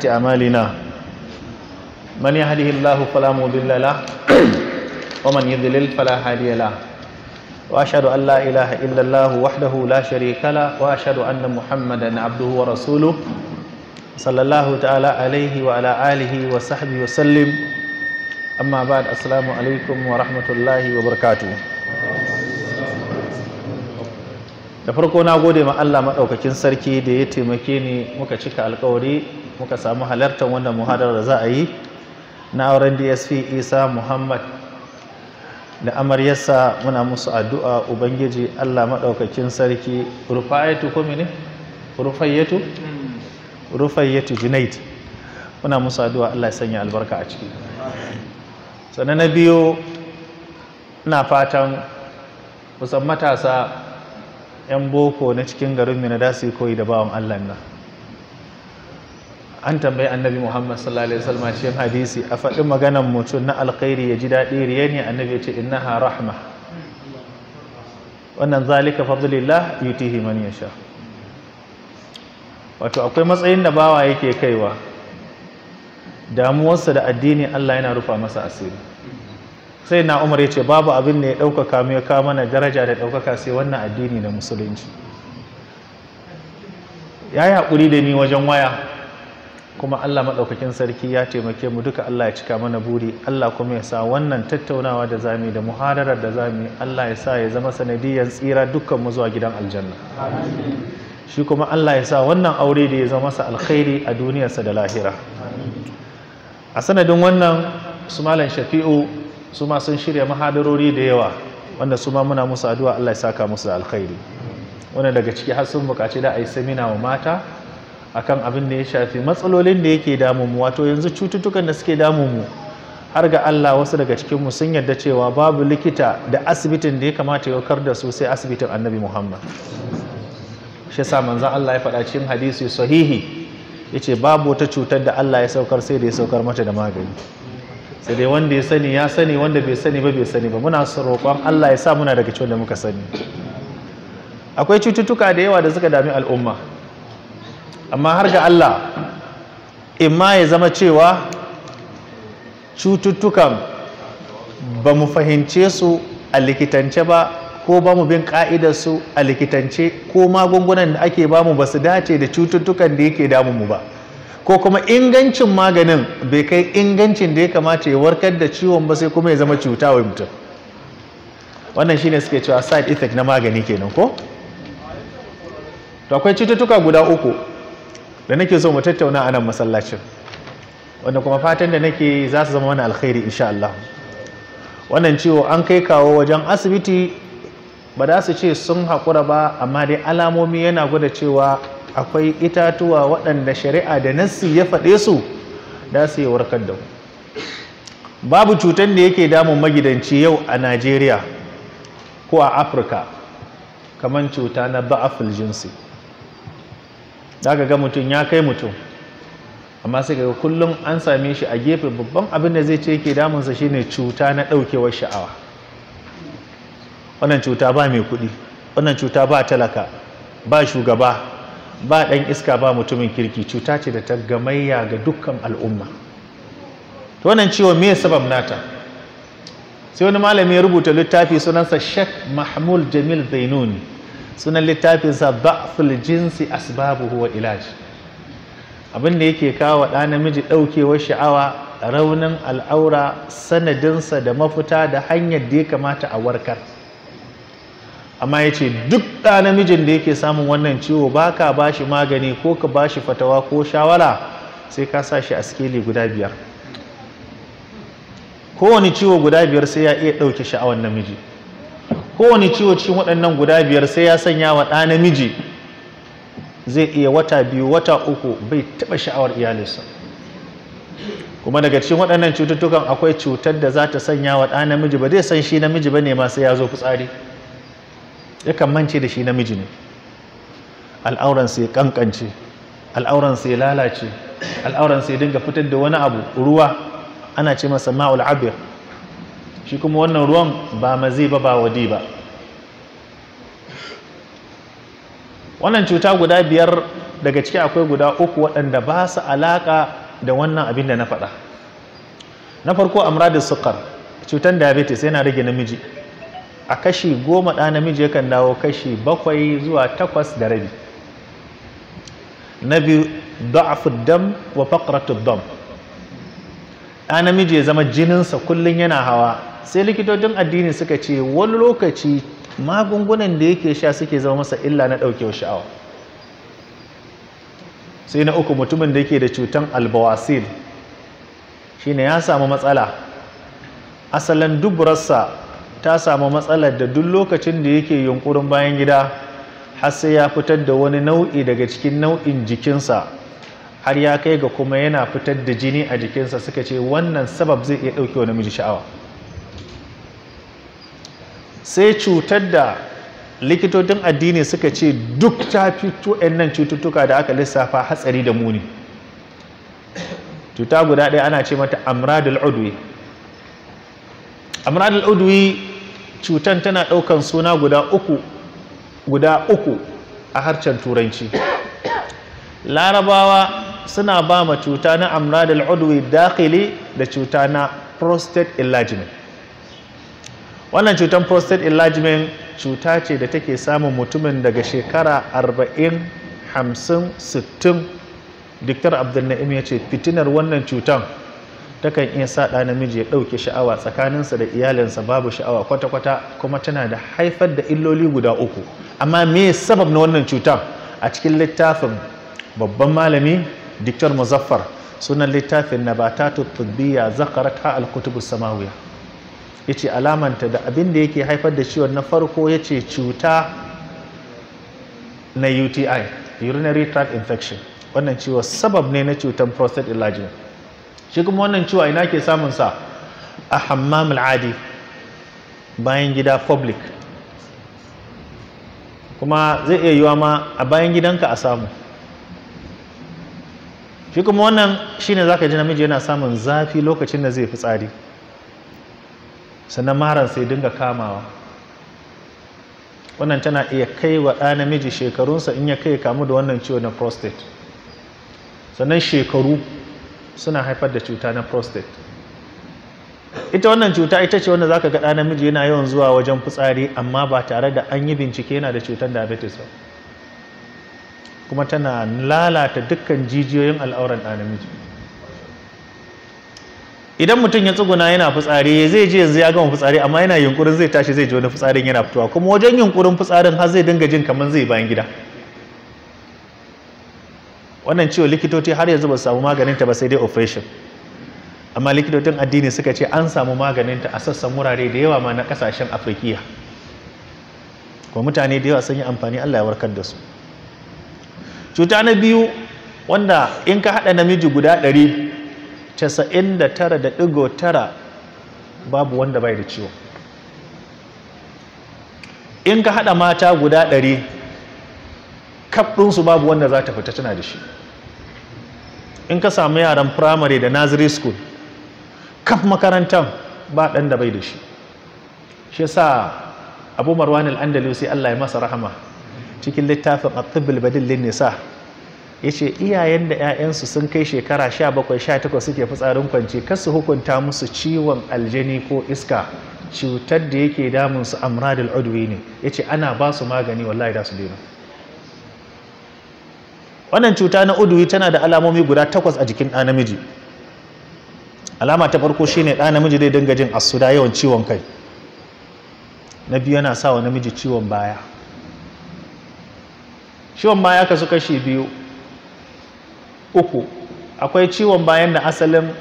أعمالنا من يهده الله فلا مضل له ومن يضلل فلا هادي له وأشهد أن لا إله إلا الله وحده لا شريك له وأشهد أن محمدا عبده ورسوله صلى الله تعالى عليه وعلى آله وصحبه وسلم. أما بعد، السلام عليكم ورحمة الله وبركاته. Da farko na gode ma Allah maɗaukakin sarki da ya taimake ni muka cika alkawari muka samu halartar wannan muhadarar da za a yi na auren DSP Isa Muhammad da amaryarsa. Muna musu addu'a, Ubangiji Allah maɗaukakin sarki, Rufa'atu ko mene? Rufayyatu? Rufayyatu Junaid. Muna musu addu'a, Allah ya sanya albarka a ciki. Sannan na biyu, ina fatan kusan matasa 'yan boko na cikin garin Mina da su yi koyi da bawan Allah nan. An tambayi Annabi Muhammad sallallahu alaihi wasallam cikin hadisi, a faɗi maganan mutum na alkhairi ya ji daɗi, riya ne? Annabi ya ce, "Innaha rahma." Wannan zalika fadlillah yutihi man yasha. Wato akwai matsayin da bawa yake kaiwa, damuwarsa da addini Allah yana rufa masa asiri. Sai na Umar ya ce, babu abin da ya ɗaukaka mu, ya kawo mana daraja da ɗaukaka, sai wannan addini na Musulunci. Ya yi haƙuri da ni wajen waya, kuma Allah maɗaukakin sarki ya taimake mu duka. Allah ya cika mana buri, Allah kuma ya sa wannan tattaunawa da zami da muhadarar da zami, Allah ya sa ya zama sanadiyyar tsira dukkan mu zuwa gidan aljanna. Shi kuma Allah ya sa wannan aure da ya zama masa alkhairi a duniyarsa da lahira. A sanadin wannan, su Malam Shafi'u su ma sun shirya mahadarori da yawa, wanda su ma muna musu addu'a, Allah ya saka musu da alkhairi. Wanda daga ciki har sun buƙaci da a yi seminar wa mata akan abin da ya shafi matsalolin da yake damun mu. Wato yanzu cututtukan da suke damun mu, har ga Allah, wasu daga cikin mu sun yarda cewa babu likita da asibitin da ya kamata ya warkar da su sai asibitin Annabi Muhammad. Shi yasa manzon Allah ya faɗa cikin hadisi sahihi, yace babu wata cutar da Allah ya saukar sai da ya saukar mata da magani, sai dai wanda ya sani ya sani, wanda bai sani ba bai sani ba. Muna roƙon Allah ya sa muna daga cikin da muka sani. Akwai cututtuka da yawa da suka dami al'umma, amma har ga Allah, imma ya zama cewa cututtukan ba mu fahimce su a likitance ba, ko ba mu bin su a likitance, ko magungunan da ake bamu ba su dace da cututtukan da yake damun mu ba, ko kuma ingancin maganin bai kai ingancin da ya kamata ya warkar da ciwon ba, sai kuma ya zama cuta wa mutum. Wannan shine suke cewa side effect na magani kenan ko. To akwai cututtuka guda uku da nake so mu tattauna a nan masallacin, wanda kuma fatan da nake za su zama wani alkhairi insha Allah. Wannan ciwo an kai kawo wajen asibiti, ba za su ce sun haƙura ba, amma dai alamomi yana gwada cewa akwai itatuwa waɗanda shari'a da nassi ya faɗe su da su yi warkar da mu. Babu cutar da yake damun magidanci yau a Najeriya ko a Afirka kamar cuta na ba'aful jinsi. Za ka ga mutum ya kai mutum, amma sai ga kullum an same shi a gefe, babban abin da zai ce yake damunsa shine cuta na ɗaukewar sha'awa. Wannan cuta ba mai kuɗi, wannan cuta ba talaka, ba shugaba, ba ɗan iska, ba mutumin kirki, cuta ce da ta gamayya ga dukkan al'umma. To wannan ciwo, me sabab nata? Sai wani malami ya rubuta littafi, sunansa Sheikh Mahmud Jamil Zainuni. Sunan littafinsa "Da'ful Jinsi, Asbabuhu wa Ilaj", abin da yake kawo ɗa namiji ɗaukewar sha'awa, raunin al'aura, sanadinsa da mafita da hanyar da ya kamata a warkar. Amma ya ce duk ɗa namijin da yake samun wannan ciwo, ba ka ba shi magani ko ka ba shi fatawa ko shawara sai ka sa shi a skeli guda biyar. Kowane ciwo guda biyar sai ya iya ɗauke sha'awar namiji. Kowane ciwo cikin waɗannan guda biyar sai ya sanya wa ɗa namiji zai iya wata 2, wata 3 bai taɓa sha'awar iyalinsa. Kuma daga cikin waɗannan cututtukan akwai cutar da za ta sanya wa ɗa namiji ba zai san shi namiji ba ne ma sai ya zo fitsari, yakan mance da shi namiji ne. Al'auransa ya kankance, al'auransa ya lalace, al'auransa ya dinga fitar da wani abu ruwa, ana ce masa ma'ul abir. Shi kuma wannan ruwan ba mazi ba, ba wadi ba. Wannan cuta guda biyar daga ciki akwai guda uku waɗanda ba su alaƙa da wannan abin da na faɗa. Na farko, amradin sukar, cutar diabetes yana rage namiji. A kashi 10 ɗa namiji yakan dawo kashi 7 zuwa 8.5. Na biyu, da'afu dam wa faqratu dam. Ɗa namiji ya zama jininsa kullum yana hawa. Sai likitocin addini suka ce wani lokaci magungunan da yake sha suke zama masa illa na ɗaukewar sha'awa. Sai na uku, mutumin da yake da cutan albawasil, shine ya samu matsala, asalin duburarsa ta samu matsalar da duk lokacin da yake yunkurin bayan gida har sai ya fitar da wani nau'i daga cikin nau'in jikinsa, har ya kai ga kuma yana fitar da jini a jikinsa. Suka ce wannan sabab zai iya ɗauke wa namiji sha'awa. Sai cutar da likitocin addini suka ce duk ta fito nan cututtuka da aka lissafa hatsari da muni, cuta guda ɗaya ana ce mata amradul udwi. Amradul udwi, cutan tana ɗaukan suna guda uku, guda uku a harshen Turanci. Larabawa suna ba ma cuta na amradul udwi dakhili da cuta na prostate enlargement. Wannan cutan prostate enlargement cuta ce da take samun mutumin daga shekara 40, 50, 60. Dr. Abdulna'im ya ce fitinar wannan cutan takan iya sa ɗa namiji ya ɗauke sha'awa tsakaninsa da iyalinsa, babu sha'awa kwata-kwata, kuma tana da haifar da illoli guda uku. Amma me sabab na wannan cutan? A cikin littafin babban malami Dr. Muzaffar, sunan littafin Nabatatu Tibbiya Zakarat al-Kutubus Samawiya, yace alamanta da abin da yake haifar da ciwon, na farko yace cuta na UTI, urinary tract infection. Wannan ciwo sabab ne na cutar prostate enlargement. Shi kuma wannan ciwo ina ke samun sa? A hammam al'adi, bayan gida public. Kuma zai iya yiwa ma a bayan gidanka a samu. Shi kuma wannan shine zaka ji namiji yana samun zafi lokacin da zai fitsari, sannan maran sai dinga kamawa. Wannan tana iya kai wa ɗa namiji shekarunsa in ya kai kamu da wannan ciwo na prostate. Sannan shekaru suna haifar da cuta na prostate. Ita wannan cuta ita ce wanda zaka ga ɗa namiji yana yawan zuwa wajen fitsari, amma ba tare da an yi bincike yana da cutar diabetes ba. Kuma tana lalata dukkan jijiyoyin al'auran ɗa namiji. Idan mutum ya tsuguna yana fitsari, zai ji yanzu ya gama fitsari, amma yana yunkurin zai tashi, zai ji wani fitsarin yana fitowa. Kuma wajen yunkurin fitsarin har zai dinga jin kamar zai bayan gida. Wannan ciwo likitoci har yanzu ba su samu maganinta ba, sai dai operation. Amma likitocin addini suka ce an samu maganinta a sassan wurare da yawa ma na kasashen Afirkiya, kuma mutane da yawa sun yi amfani, Allah ya warkar da su. Cuta na biyu wanda in ka haɗa namiji guda 100, 99.9 babu wanda bai da ciwo. In ka haɗa mata guda 100, kaf ɗinsu babu wanda za ta fita tana da shi. In ka samu yaran firamare da nursery school, kaf makarantar ba ɗan da bai da shi. Shi sa Abu Marwan al-Andalusi, Allah ya masa rahama, cikin littafin At-Tibbul Badil lin Nisa yace iyayen da 'ya'yansu sun kai shekara 17, 18 suke fitsarin kwance, kar su hukunta musu ciwon aljani ko iska. Cutar da yake damun su amradul udwi ne. Yace ana ba su magani, wallahi da su daina. Wannan cuta na udwi tana da alamomi guda takwas a jikin ɗa namiji. Alama ta farko shine ɗa namiji zai dinga jin asuda, yawan ciwon kai. Na biyu, yana sa wa namiji ciwon baya. Ciwon baya kasu kashi biyu, uku. Akwai ciwon bayan da asalin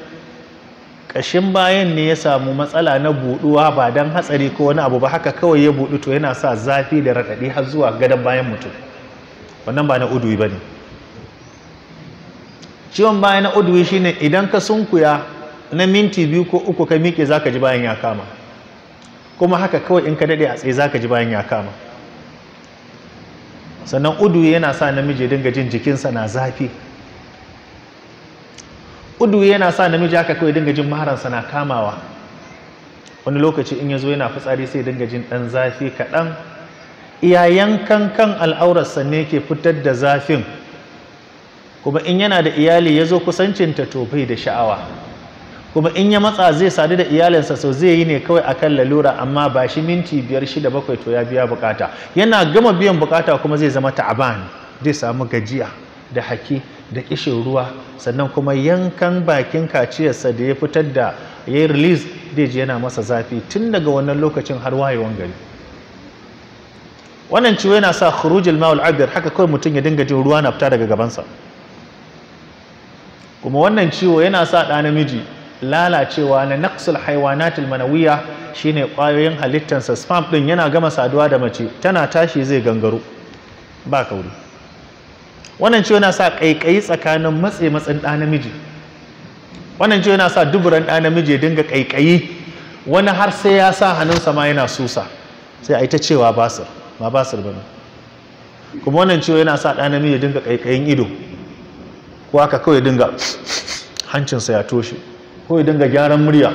ƙashin bayan ne ya samu matsala na buɗuwa, ba don hatsari ko wani abu ba, haka kawai ya buɗu, to yana sa zafi da raɗaɗi har zuwa gadon bayan mutum. Wannan ba na uduwi ba ne. Ciwon baya na uduwi shine idan ka sunkuya na minti 2 ko 3 ka miƙe, zaka ji bayan ya kama. Kuma haka kawai in ka daɗe a tsaye, zaka ji bayan ya kama. Sannan uduwi yana sa namiji dinga jin jikinsa na zafi. Uduwi yana sa namiji haka kawai dinga jin maharansa na kamawa. Wani lokaci in ya zo yana fitsari, sai dinga jin ɗan zafi kaɗan, iya yankan kan al'aurarsa ne ke fitar da zafin. Kuma in yana da iyali ya zo kusancinta to bai da sha'awa. Kuma in ya matsa zai sadu da iyalinsa, so zai yi ne kawai akan lalura, amma ba shi minti 5, 6, 7 to ya biya bukata. Yana gama biyan bukata kuma zai zama ta'aban, zai samu gajiya da haki da kishin ruwa, sannan kuma yankan bakin kaciyarsa da ya fitar da ya yi release zai ji yana masa zafi tun daga wannan lokacin har wayewan gari. Wannan ciwo yana sa khurujul ma'ul abir, haka kawai mutum ya dinga jin ruwa na fita daga gabansa. Kuma wannan ciwo yana sa ɗa namiji lalacewa na naqsul haywanatul manawiyya, shine ƙwayoyin halittansa sperm ɗin yana gama saduwa da mace tana tashi zai gangaro ba kauri. Wannan ciwo yana sa ƙaiƙayi tsakanin matse matsin ɗa namiji. Wannan ciwo yana sa duburan ɗa namiji ya dinga ƙaiƙayi, wani har sai ya sa hannunsa ma yana susa, sai a yi ta cewa basir, ba basir ba ne. Kuma wannan ciwo yana sa ɗa namiji ya dinga ƙaiƙayin ido, ko haka kawai dinga hancinsa ya toshe, ko ya dinga gyaran murya.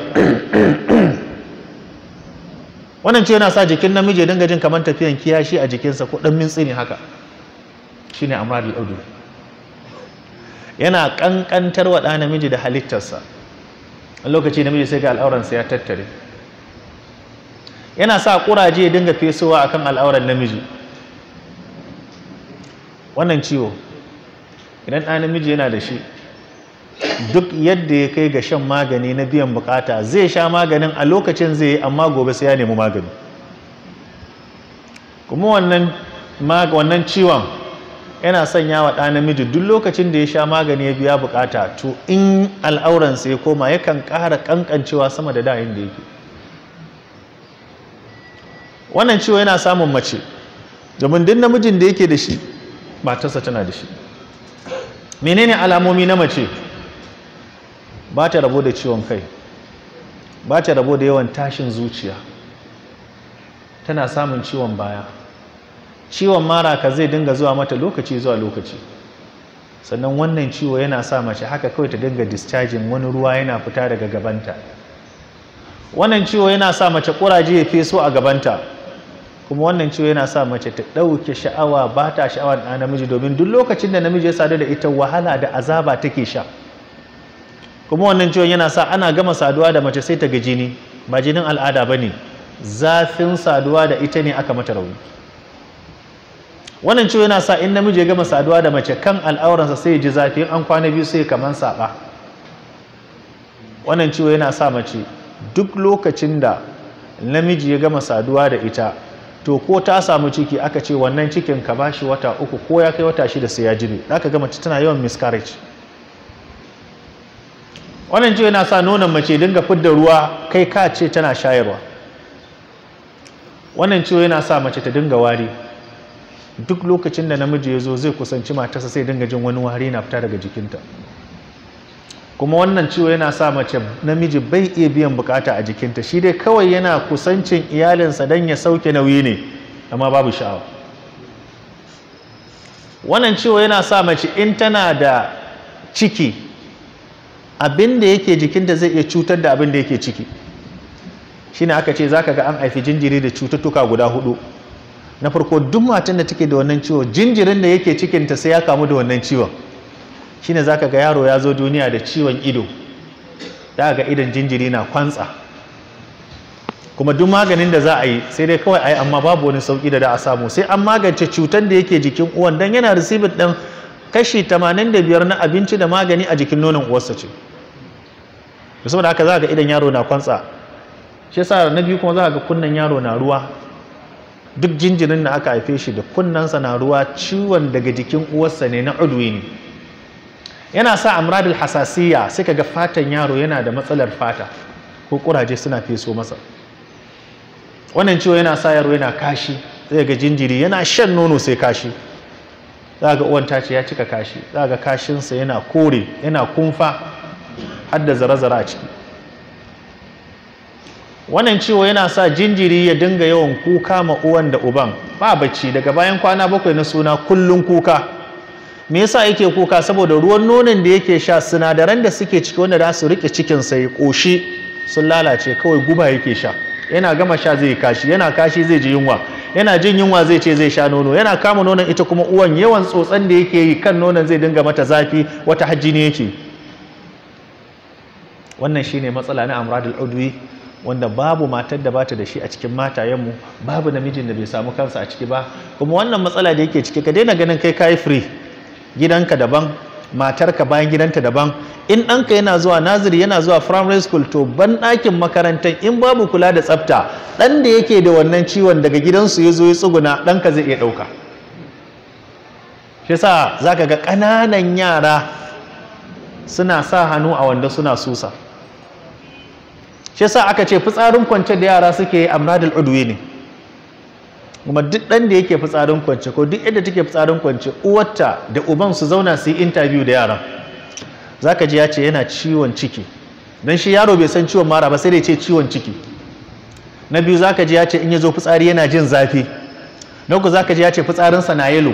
Wannan ciwo yana sa jikin namiji ya dinga jin kamar tafiyan kiyashi a jikinsa ko ɗan mintsi ne haka, shine amradul udu. Yana kankantar wa ɗa namiji da halittarsa. A lokaci namiji sai ga al'auransa ya tattare. Yana sa ƙuraje ya dinga fesowa akan al'auran namiji. Wannan ciwo idan ɗa namiji yana da shi, duk yadda ya kai ga shan magani na biyan bukata, zai sha maganin a lokacin zai yi, amma gobe sai ya nemi magani. Kuma wannan ciwon yana sanya wa ɗa namiji duk lokacin da ya sha magani ya biya bukata, to in al'auransa ya koma yakan ƙara ƙanƙancewa sama da da inda yake. Wannan ciwo yana samun mace, domin duk namijin da yake da shi matarsa tana da shi. Menene alamomi na mace? Ba ta rabo da ciwon kai, ba ta rabo da yawan tashin zuciya, tana samun ciwon baya, ciwon mara ka zai dinga zuwa mata lokaci zuwa lokaci. Sannan wannan ciwo yana sa mace haka kawai ta dinga discharging, wani ruwa yana fita daga gabanta. Wannan ciwo yana sa mace kuraje ya feso a gabanta. Kuma wannan ciwo yana sa mace ta ɗauke sha'awa, ba ta sha'awar ɗa namiji, domin duk lokacin da namiji ya sadu da ita wahala da azaba take sha. Kuma wannan ciwon yana sa ana gama saduwa da mace sai ta ga jini, ba jinin al'ada ba ne, zafin saduwa da ita ne aka mata rauni. Wannan ciwo yana sa in namiji ya gama saduwa da mace kan al'auransa sai ya ji zafi, in an kwana biyu sai kaman saba. Wannan ciwo yana sa mace duk lokacin da namiji ya gama saduwa da ita, to ko ta samu ciki aka ce wannan cikin ka bashi wata 3 ko ya kai wata 6 sai ya jibe, zaka ga mace tana yawan miscarriage. Wannan ciwo yana sa nonon mace dinga fidda ruwa kai ka ce tana shayarwa. Wannan ciwo yana sa mace ta dinga wari. Duk lokacin da namiji ya zo zai kusanci matarsa sai dinga jin wani wari na fita daga jikinta. Kuma wannan ciwo yana sa mace namiji bai iya biyan bukata a jikinta, shi dai kawai yana kusancin iyalinsa don ya sauke nauyi ne, amma babu sha'awa. Wannan ciwo yana sa mace in tana da ciki, abin da yake jikinta zai iya cutar da abin da yake ciki. Shine aka ce zaka ga an haifi jinjiri da cututtuka guda 4. Na farko, duk matan da take da wannan ciwo, jinjirin da yake cikinta sai ya kamu da wannan ciwon. Shine zaka ga yaro ya zo duniya da ciwon ido, da ga idon jinjiri na kwantsa. Kuma duk maganin da za a yi sai dai kawai a yi, amma babu wani sauki da a samu, sai an magance cutar da yake jikin uwan, dan yana receiving ɗin kashi 85 na abinci da magani a jikin nonon uwarsa ce. Saboda haka za ga idon yaro na kwantsa. Shi yasa na biyu kuma za ga kunnen yaro na ruwa. Duk jinjirin da aka haife shi da kunnensa na ruwa, ciwon daga jikin uwarsa ne, na udwi ne. Yana sa amradul hasasiyya, sai kaga fatan yaro yana da matsalar fata ko kuraje suna feso masa. Wannan ciwo yana sa yaro yana kashi, sai ga jinjiri yana shan nono sai kashi. Za ga uwan ta ce ya cika kashi, za ga kashinsa yana kore, yana kumfa har da zara-zara a ciki. Wannan ciwo yana sa jinjiri ya dinga yawan kuka ma uwan da uban, ba bacci, daga bayan kwana 7 na suna kullun kuka. Me yasa yake kuka? Saboda ruwan nonon da yake sha, sinadaran da suke ciki wanda za su rike cikin sa ya koshi sun lalace, kawai guba yake sha. Yana gama sha zai kashi, yana kashi zai ji yunwa, Yana jin yunwa zai ce zai sha nono, yana kama nonon, ita kuma uwan yawan tsotsan da yake yi kan nonon zai dinga mata zafi, wata hajji ne yake. Wannan shine matsala na amradul udwi, wanda babu matar da bata da shi a cikin matayenmu, babu namijin da bai samu kansa a ciki ba. Kuma wannan matsala da yake ciki, ka daina ganin kai kayi free, gidanka daban, matarka bayan gidanta daban. In ɗanka yana zuwa naziri, yana zuwa primary school, to ban ɗakin makarantar in babu kula da tsafta, ɗan da yake da wannan ciwon daga gidansu ya zo ya tsuguna, ɗanka zai iya ɗauka. Shi yasa za ka ga ƙananan yara suna sa hannu a wanda suna susa. Shi yasa aka ce fitsarin kwance da yara suke yi amradul udwi ne. Kuma duk ɗan da yake fitsarin kwance ko duk yadda take fitsarin kwance, uwarta da uban su zauna su yi interview da yaran, zaka ji ya ce yana ciwon ciki. Dan shi yaro bai san ciwon mara ba, sai dai ce ciwon ciki. Na biyu zaka ji ya ce in ya zo fitsari yana jin zafi. Na uku zaka ji ya ce fitsarinsa na yelo.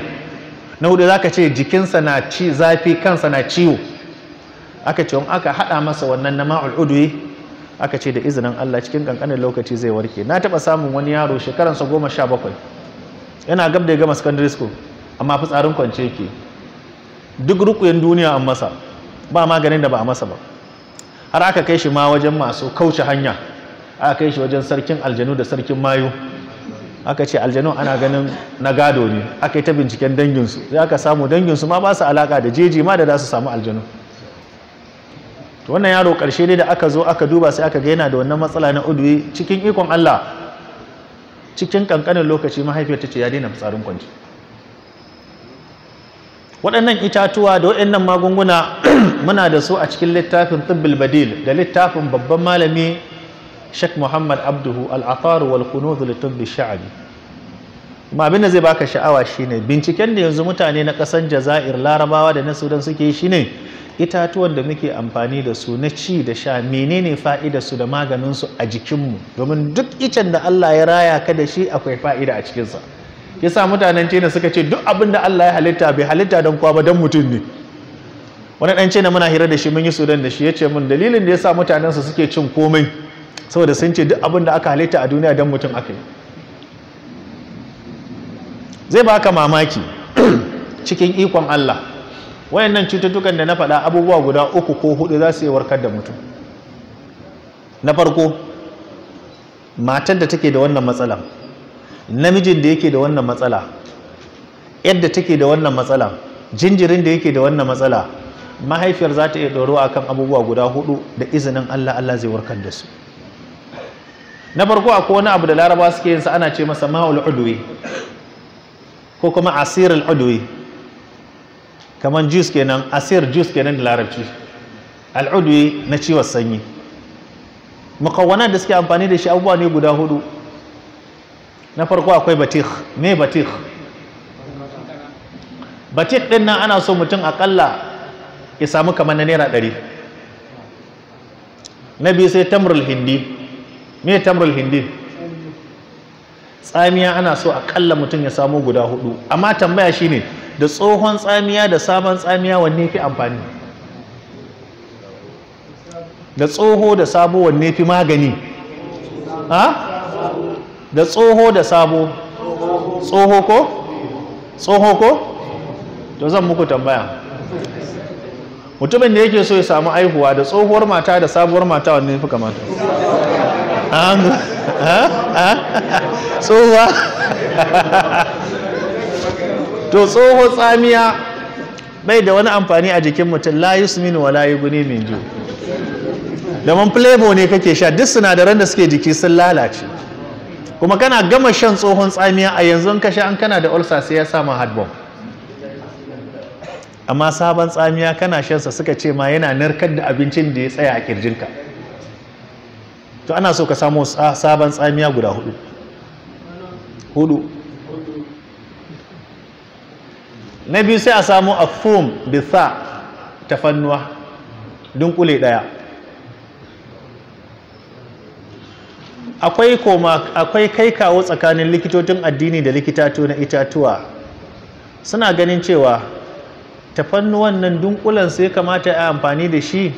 Na hudu zaka ce jikinsa na ci zafi, kansa na ciwo. Aka ce in aka haɗa masa wannan na ma'ul udwi, aka ce da izinin Allah cikin kankanin lokaci zai warke. Na taɓa samun wani yaro shekaransa 17, yana gab da ya gama secondary school, amma fitsarin kwance yake. Duk rukuyen duniya an masa, ba maganin da ba a masa ba. Har aka kai shi ma wajen masu kauce hanya, aka kai shi wajen sarkin aljanu da sarkin mayu. Aka ce aljanu ana ganin na gado ne, aka yi ta binciken danginsu, sai aka samu danginsu ma ba su alaka da jeji ma da za su samu aljanu. To wannan yaro ƙarshe ne da aka zo aka duba sai aka ga yana da wannan matsala na udwi. Cikin ikon Allah, cikin kankanin lokaci mahaifiyar ta ce ya daina fitsarin kwanci. Waɗannan itatuwa da waɗannan magunguna muna da su a cikin littafin Tibbul Badil da littafin babban malami Sheikh Muhammad Abduhu, Al-Athar wal Kunuz li Tibbi Sha'bi. Kuma abin da zai baka sha'awa shine binciken da yanzu mutane na ƙasan Jazair, Larabawa da na Sudan suke yi shine itatuwan da muke amfani da su na ci da sha, menene fa'idar su da maganin su a jikinmu? Domin duk icen da Allah ya raya ka da shi akwai fa'ida a cikinsa. Yasa mutanen China suka ce duk abin da Allah ya halitta bai halitta don kowa ba, don mutum ne. Wani ɗan China muna hira da shi, mun yi Sudan da shi, ya ce mun dalilin da yasa mutanen su suke cin komai saboda sun ce duk abin da aka halitta a duniya don mutum aka yi. Zai baka mamaki, cikin ikon Allah, wayannan cututtukan da na faɗa abubuwa guda 3 ko 4 za su iya warkar da mutum. Na farko, matar da take da wannan matsala, namijin da yake da wannan matsala, yadda take da wannan matsala, jinjirin da yake da wannan matsala, mahaifiyar za ta iya ɗoro akan abubuwa guda 4 da izinin Allah, Allah zai warkar da su. Na farko, akwai wani abu da Laraba suke yin sa, ana ce masa ma'ul udwi ko kuma asirul udwi, kaman juice kenan, asir juice kenan da Larabci. Al'udwi na ciwon sanyi. Mukawwana da suke amfani da shi abubuwa ne guda 4. Na farko akwai batikh. Me batikh? Batikh din nan ana so mutum akalla ya samu kamar na naira 100. Na biyu sai tamrul hindi. Me tamrul hindi? Tsamiya ana so akalla mutum ya samu guda 4. Amma tambaya shine, da tsohon tsamiya da sabon tsamiya wanne fi amfani? Da tsoho da sabo wanne fi magani? Ha? Da tsoho da sabo. Tsoho ko? Tsoho ko? To zan muku tambaya. Mutumin da yake so ya samu aihuwa, da tsohuwar mata da sabuwar mata wanne fi kamata? Tsohuwa. To tsoho tsamiya bai da wani amfani a jikin mutum, la yusminu wa la yughni min ju. Domin flavor ne kake sha, duk sinadaran da suke jiki sun lalace. Kuma kana gama shan tsohon tsamiya a yanzu ka sha, an kana da ulcer sai ya sama heartburn. Amma sabon tsamiya kana shansa suka ce ma yana narkar da abincin da ya tsaya a kirjinka. To ana so ka samu sabon tsamiya guda 4. 4. Na biyu sai a samu afum bisa tafannuwa dunkule 1. Akwai koma, akwai kai kawo tsakanin likitocin addini da likitato na itatuwa. Suna ganin cewa tafannuwan nan dunkulen sai kamata a yi amfani da shi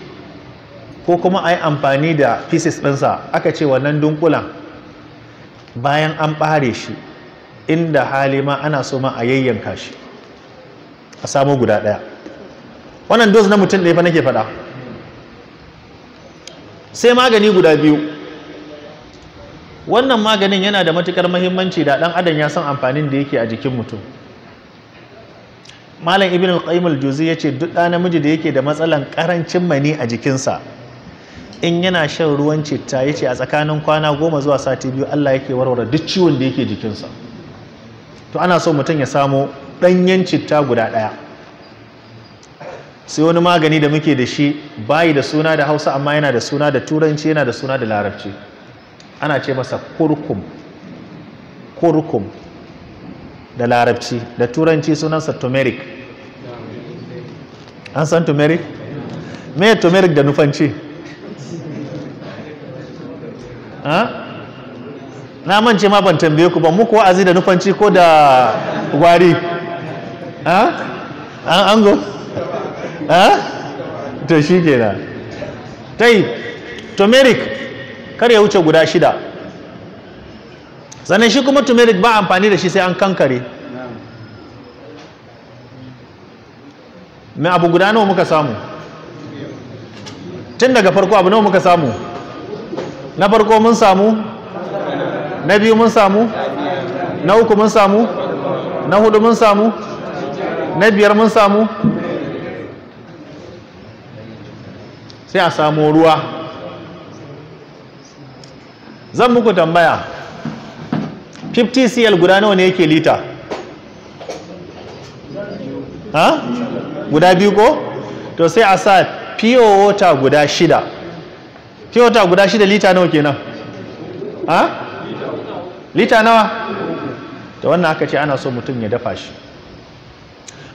ko kuma a yi amfani da pieces ɗinsa. Aka ce wannan dunkulen bayan an ɓare shi Inda hali ma ana so ma a yayyanka shi a samu guda ɗaya. Wannan dose na mutum ɗaya fa nake faɗa. Sai magani guda biyu. Wannan maganin yana da matukar mahimmanci da ɗan adam ya san amfanin da yake a jikin mutum. Malam Ibn al-Qayyim al-Juzi yace duk ɗa namiji da yake da matsalan karancin mani a jikinsa, in yana shan ruwan citta, yace a tsakanin kwana 10 zuwa sati 2 Allah yake warware duk ciwon da yake jikinsa. To ana so mutum ya samu ɗanyen citta guda ɗaya. Sai wani magani da muke da shi, bayi da suna da Hausa amma yana da suna da Turanci, yana da suna da Larabci. Ana ce masa kurkum. Kurkum da Larabci, da Turanci sunansa turmeric. An san turmeric? Me turmeric da Nufanci? Na mance ma ban tambaye ku ba, muku wa'azi da Nufanci ko da Gwari? An ango? To shi kenan. Tai turmeric kar ya wuce guda 6. Sannan shi kuma turmeric ba amfani da shi sai an kankare. Mai abu guda nawa muka samu? Tun daga farko abu nawa muka samu? Na farko mun samu, na biyu mun samu, na uku mun samu, na hudu mun samu, na biyar mun samu. Sai a samu ruwa. Zan muku tambaya, 50 cl guda nawa ne yake lita? Ha? Guda biyu ko? To sai a sa pure water guda 6. Pure water guda 6 lita nawa kenan? Ha? Lita nawa? To wannan aka ce ana so mutum ya dafa shi.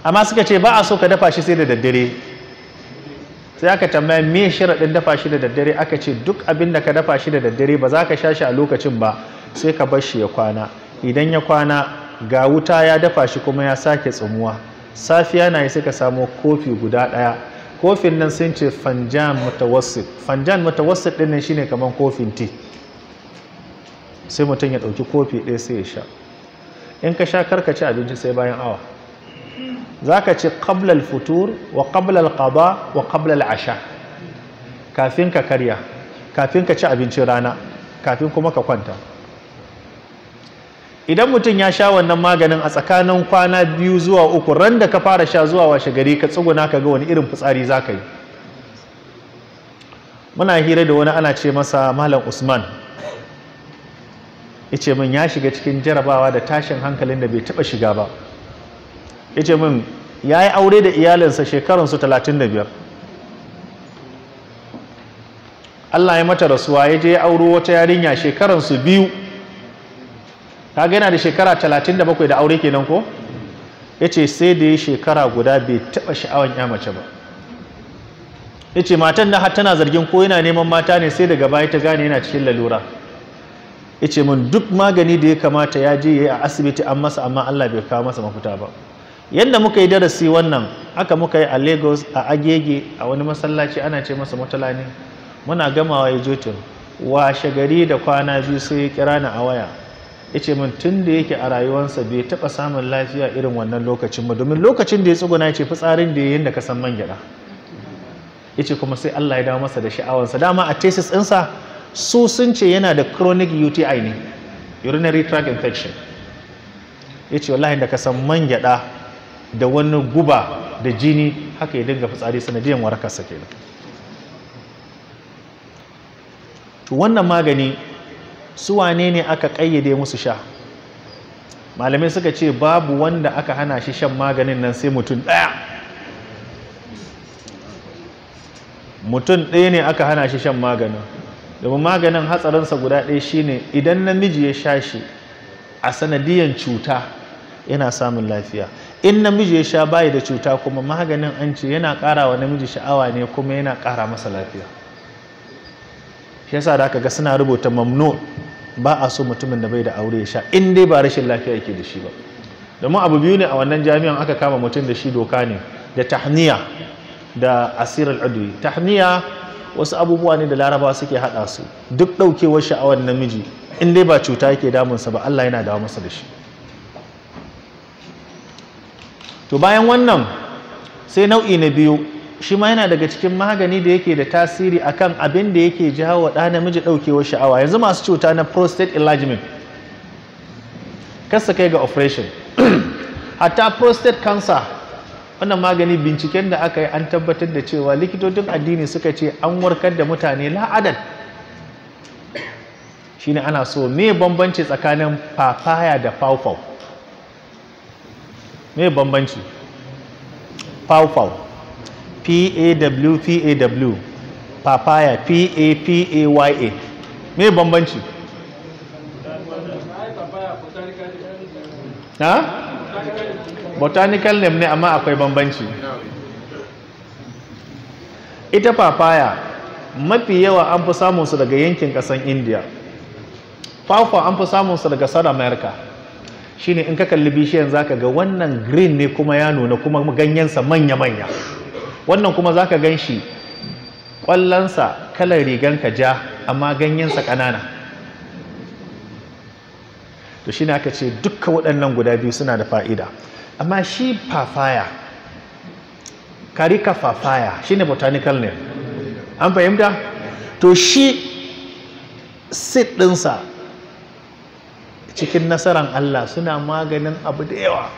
Amma suka ce ba a so ka dafa shi sai da daddare. Sai aka tambaya me sharaɗin dafa shi da daddare, aka ce duk abin da ka dafa shi da daddare ba za ka sha shi a lokacin ba, sai ka bar shi ya kwana. Idan ya kwana ga wuta ya dafa shi kuma ya sake tsumuwa. Safiya na yi sai ka samo kofi guda ɗaya. Kofin nan sun ce fanjan mutawassit. Fanjan mutawassit ɗin nan shine kaman kofin tea. Sai mutum ya ɗauki kofi ɗaya sai ya sha. In ka sha karka ci abinci sai bayan awa. Za ka ci qabla al-futur wa qabla al-qada wa qabla al-asha. Kafin ka karya, kafin ka ci abincin rana, kafin kuma ka kwanta. Idan mutum ya sha wannan maganin a tsakanin kwana 2 zuwa 3, ran da ka fara sha zuwa washe gari ka tsuguna ka ga wani irin fitsari za ka yi. Muna hira da wani ana ce masa Malam Usman. Yace min ya shiga cikin jarabawa da tashin hankalin da bai taɓa shiga ba. Yace min ya yi aure da iyalinsa shekarunsu 35. Allah ya mata rasuwa, ya je ya auro wata yarinya shekarunsu 2. Kaga yana da shekara 37 da aure kenan ko? Yace sai da ya shekara guda bai taba sha'awan ya mace ba. Yace matan da har tana zargin ko yana neman mata ne, sai daga baya ta gane yana cikin lalura. Yace mun duk magani da ya kamata ya je yayi a asibiti an masa, amma Allah bai kawo masa mafita ba. Yanda muka yi darasi wannan haka muka yi a Lagos, a Agege, a wani masallaci ana ce masa Murtala ne. Muna gamawa ya jotin washe gari da kwana 2 sai ya kira ni a waya. Yace min tun da yake a rayuwarsa bai taɓa samun lafiya irin wannan lokacin ba, domin lokacin da ya tsuguna ya ce fitsarin da ya yi da ka san man gyaɗa. Yace kuma sai Allah ya dawo masa da sha'awansa. Dama a thesis ɗinsa su sun ce yana da chronic UTI ne, urinary tract infection. Yace wallahi da ka san man gyaɗa da wani guba da jini haka ya dinga fitsari, sanadiyan warakarsa kenan. To wannan magani su wane ne aka ƙayyade musu sha? Malamai suka ce babu wanda aka hana shi shan maganin nan sai mutum ɗaya. Mutum ɗaya ne aka hana shi shan maganin. Domin maganin hatsarinsa guda ɗaya shine idan namiji ya sha shi a sanadiyan cuta yana samun lafiya. In namiji ya sha bayi da cuta kuma maganin an ce yana ƙara wa namiji sha'awa ne kuma yana ƙara masa lafiya. Shi yasa da aka ga suna rubuta mamnu, ba a so mutumin da bai da aure ya sha in dai ba rashin lafiya yake da shi ba. Domin abu biyu ne a wannan jami'an aka kama mutum da shi doka ne, da tahniya da asir al'adwi. Tahniya wasu abubuwa ne da Larabawa suke haɗa su, duk ɗaukewar sha'awar namiji in dai ba cuta yake damunsa ba Allah yana dawo masa da shi. To bayan wannan sai nau'i na biyu, shi ma yana daga cikin magani da yake da tasiri akan abin da yake jawo ɗa namiji ɗaukewar sha'awa. Yanzu masu cuta na prostate enlargement, kasa kai ga operation, hatta prostate cancer, wannan magani binciken da aka yi an tabbatar da cewa likitocin addini suka ce an warkar da mutane la'adad. Shine ana so me bambanci tsakanin papaya da pawpaw? Me bambanci? Pawpaw, P-A-W-P-A-W, papaya P-A-P-A-Y-A, me bambanci? Ha? Botanical name ne, amma akwai bambanci. Ita papaya mafi yawa an fi samun su daga yankin kasan India, pawpaw an fi samun su daga South America. Shine in ka kalli bishiyan zaka ga wannan green ne kuma ya nuna, kuma ganyensa manya-manya. Wannan kuma zaka gan shi ƙwallonsa kalar riganka ja, amma ganyensa ƙanana. To shine aka ce dukkan waɗannan guda biyu suna da fa'ida. Amma shi papaya, Carica papaya shine botanical name, an fahimta? To shi seed ɗinsa cikin nasaran Allah suna maganin abu da yawa.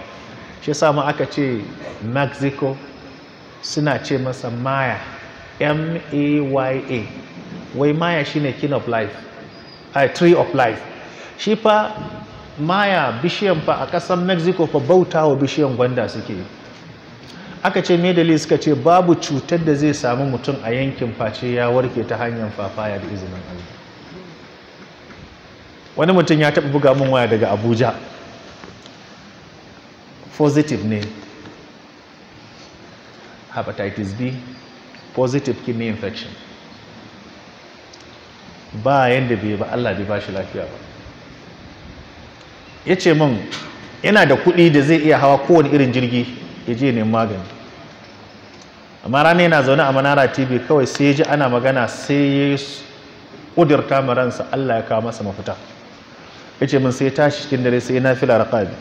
Shi yasa ma aka ce Mexico suna ce masa Maya, M-A-Y-A. Wai Maya shine king of life, tree of life. Shi fa Maya bishiyan fa a ƙasar Mexico fa bauta wa bishiyan gwanda suke yi. Aka ce me dalili? Suka ce babu cutar da zai samu mutum a yankin face ya warke ta hanyar fafaya da izinin Allah. Wani mutum ya taɓa buga min waya daga Abuja, positive ne, hepatitis B positive, kidney infection, ba yanda bai ba, Allah bai ba shi lafiya ba. Ya ce min yana da kuɗi da zai iya hawa kowane irin jirgi ya je neman magani, amma rana yana zaune a Manara TV kawai sai ya ji ana magana, sai ya ƙudurta ma ransa Allah ya kawo masa mafita. Ya ce min sai tashi cikin dare, sai na fila raqabi,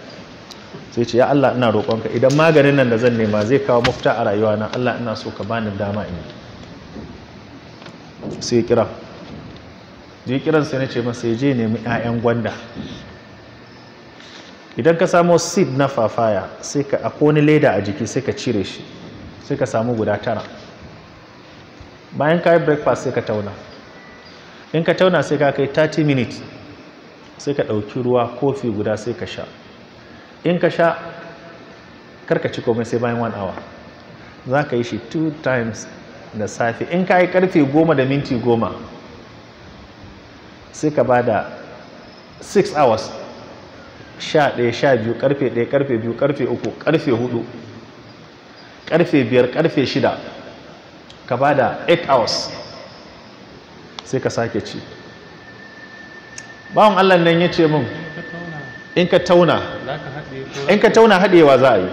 sai ce ya Allah, ina roƙonka, idan maganin nan da zan nema zai kawo mafita a rayuwana, Allah ina so ka bani dama in yi. Sai ya kira je kiran, sai na ce masa ya je nemi 'ya'yan gwanda. Idan ka samo seed na fafaya, sai ka akwai wani leda a jiki, sai ka cire shi, sai ka samu guda 9. Bayan ka yi breakfast sai ka tauna. In ka tauna sai ka kai 30 minutes, sai ka ɗauki ruwa kofi guda sai ka sha. In ka sha, karka ci komai sai bayan 1 hour. Za ka yi shi 2 times da safe. In ka yi karfe 10:10, sai ka ba da 6 hours, 11, 12, karfe 1, karfe 2, karfe 3, karfe 4, karfe 5, karfe 6, ka ba da 8 hours, sai ka sake ci. Bawan Allah nan ya ce min in ka tauna, in ka tauna haɗewa za a yi.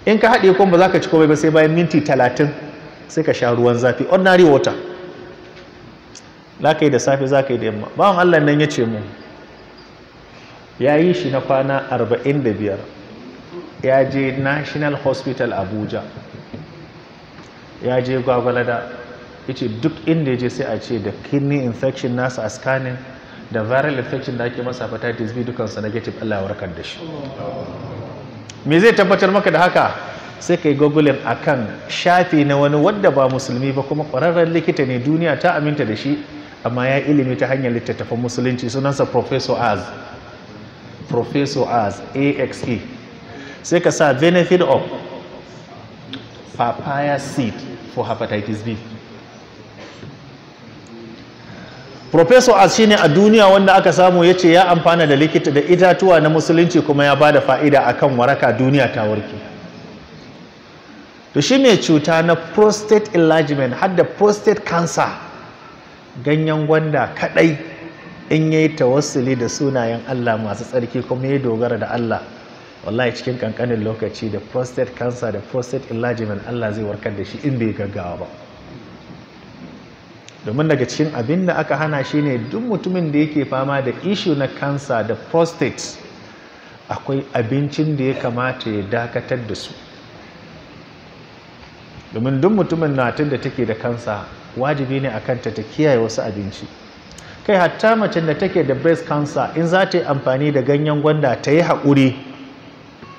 In ka haɗe kuma ba za ka ci komai ba sai bayan minti 30, sai ka sha ruwan zafi, ordinary water. Za ka yi da safe, za ka yi da yamma. Bawan Allah nan ya ce mun ya yi shi na kwana 45. Ya je National Hospital Abuja, ya je Gwagwalada, ya ce duk inda ya je sai a ce da kidney infection nasa a scanning, da viral infection da ake masa hepatitis B, dukansa negative. Allah ya warkar da shi. Me zai tabbatar maka da haka? Sai ka yi googling akan shafi na wani wadda ba musulmi ba, kuma ƙwararren likita ne, duniya ta aminta da shi, amma ya ilimi ta hanyar littattafan musulunci, sunansa Professor Az, Professor Az, AXE. Sai ka sa "benefit of papaya seed for hepatitis B". Professor Az shine a duniya wanda aka samu ya ce ya amfana da likita da itatuwa na musulunci, kuma ya bada fa'ida akan waraka, duniya ta warke. To shi mai cuta na prostate enlargement har da prostate cancer, ganyen gwanda kadai in yayi tawassuli da sunayen Allah masu tsarki kuma ya dogara da Allah, wallahi cikin kankanin lokaci da prostate cancer da prostate enlargement Allah zai warkar da shi in bai gaggawa ba. Domin daga cikin abin da aka hana shi ne duk mutumin da yake fama da issue na cancer da prostate, akwai abincin da ya kamata ya dakatar da su. Domin duk mutumin natin da take da kansa wajibi ne a kanta ta kiyaye wasu abinci. Kai hatta macen da take da breast cancer in za ta yi amfani da ganyen gwanda ta yi haƙuri,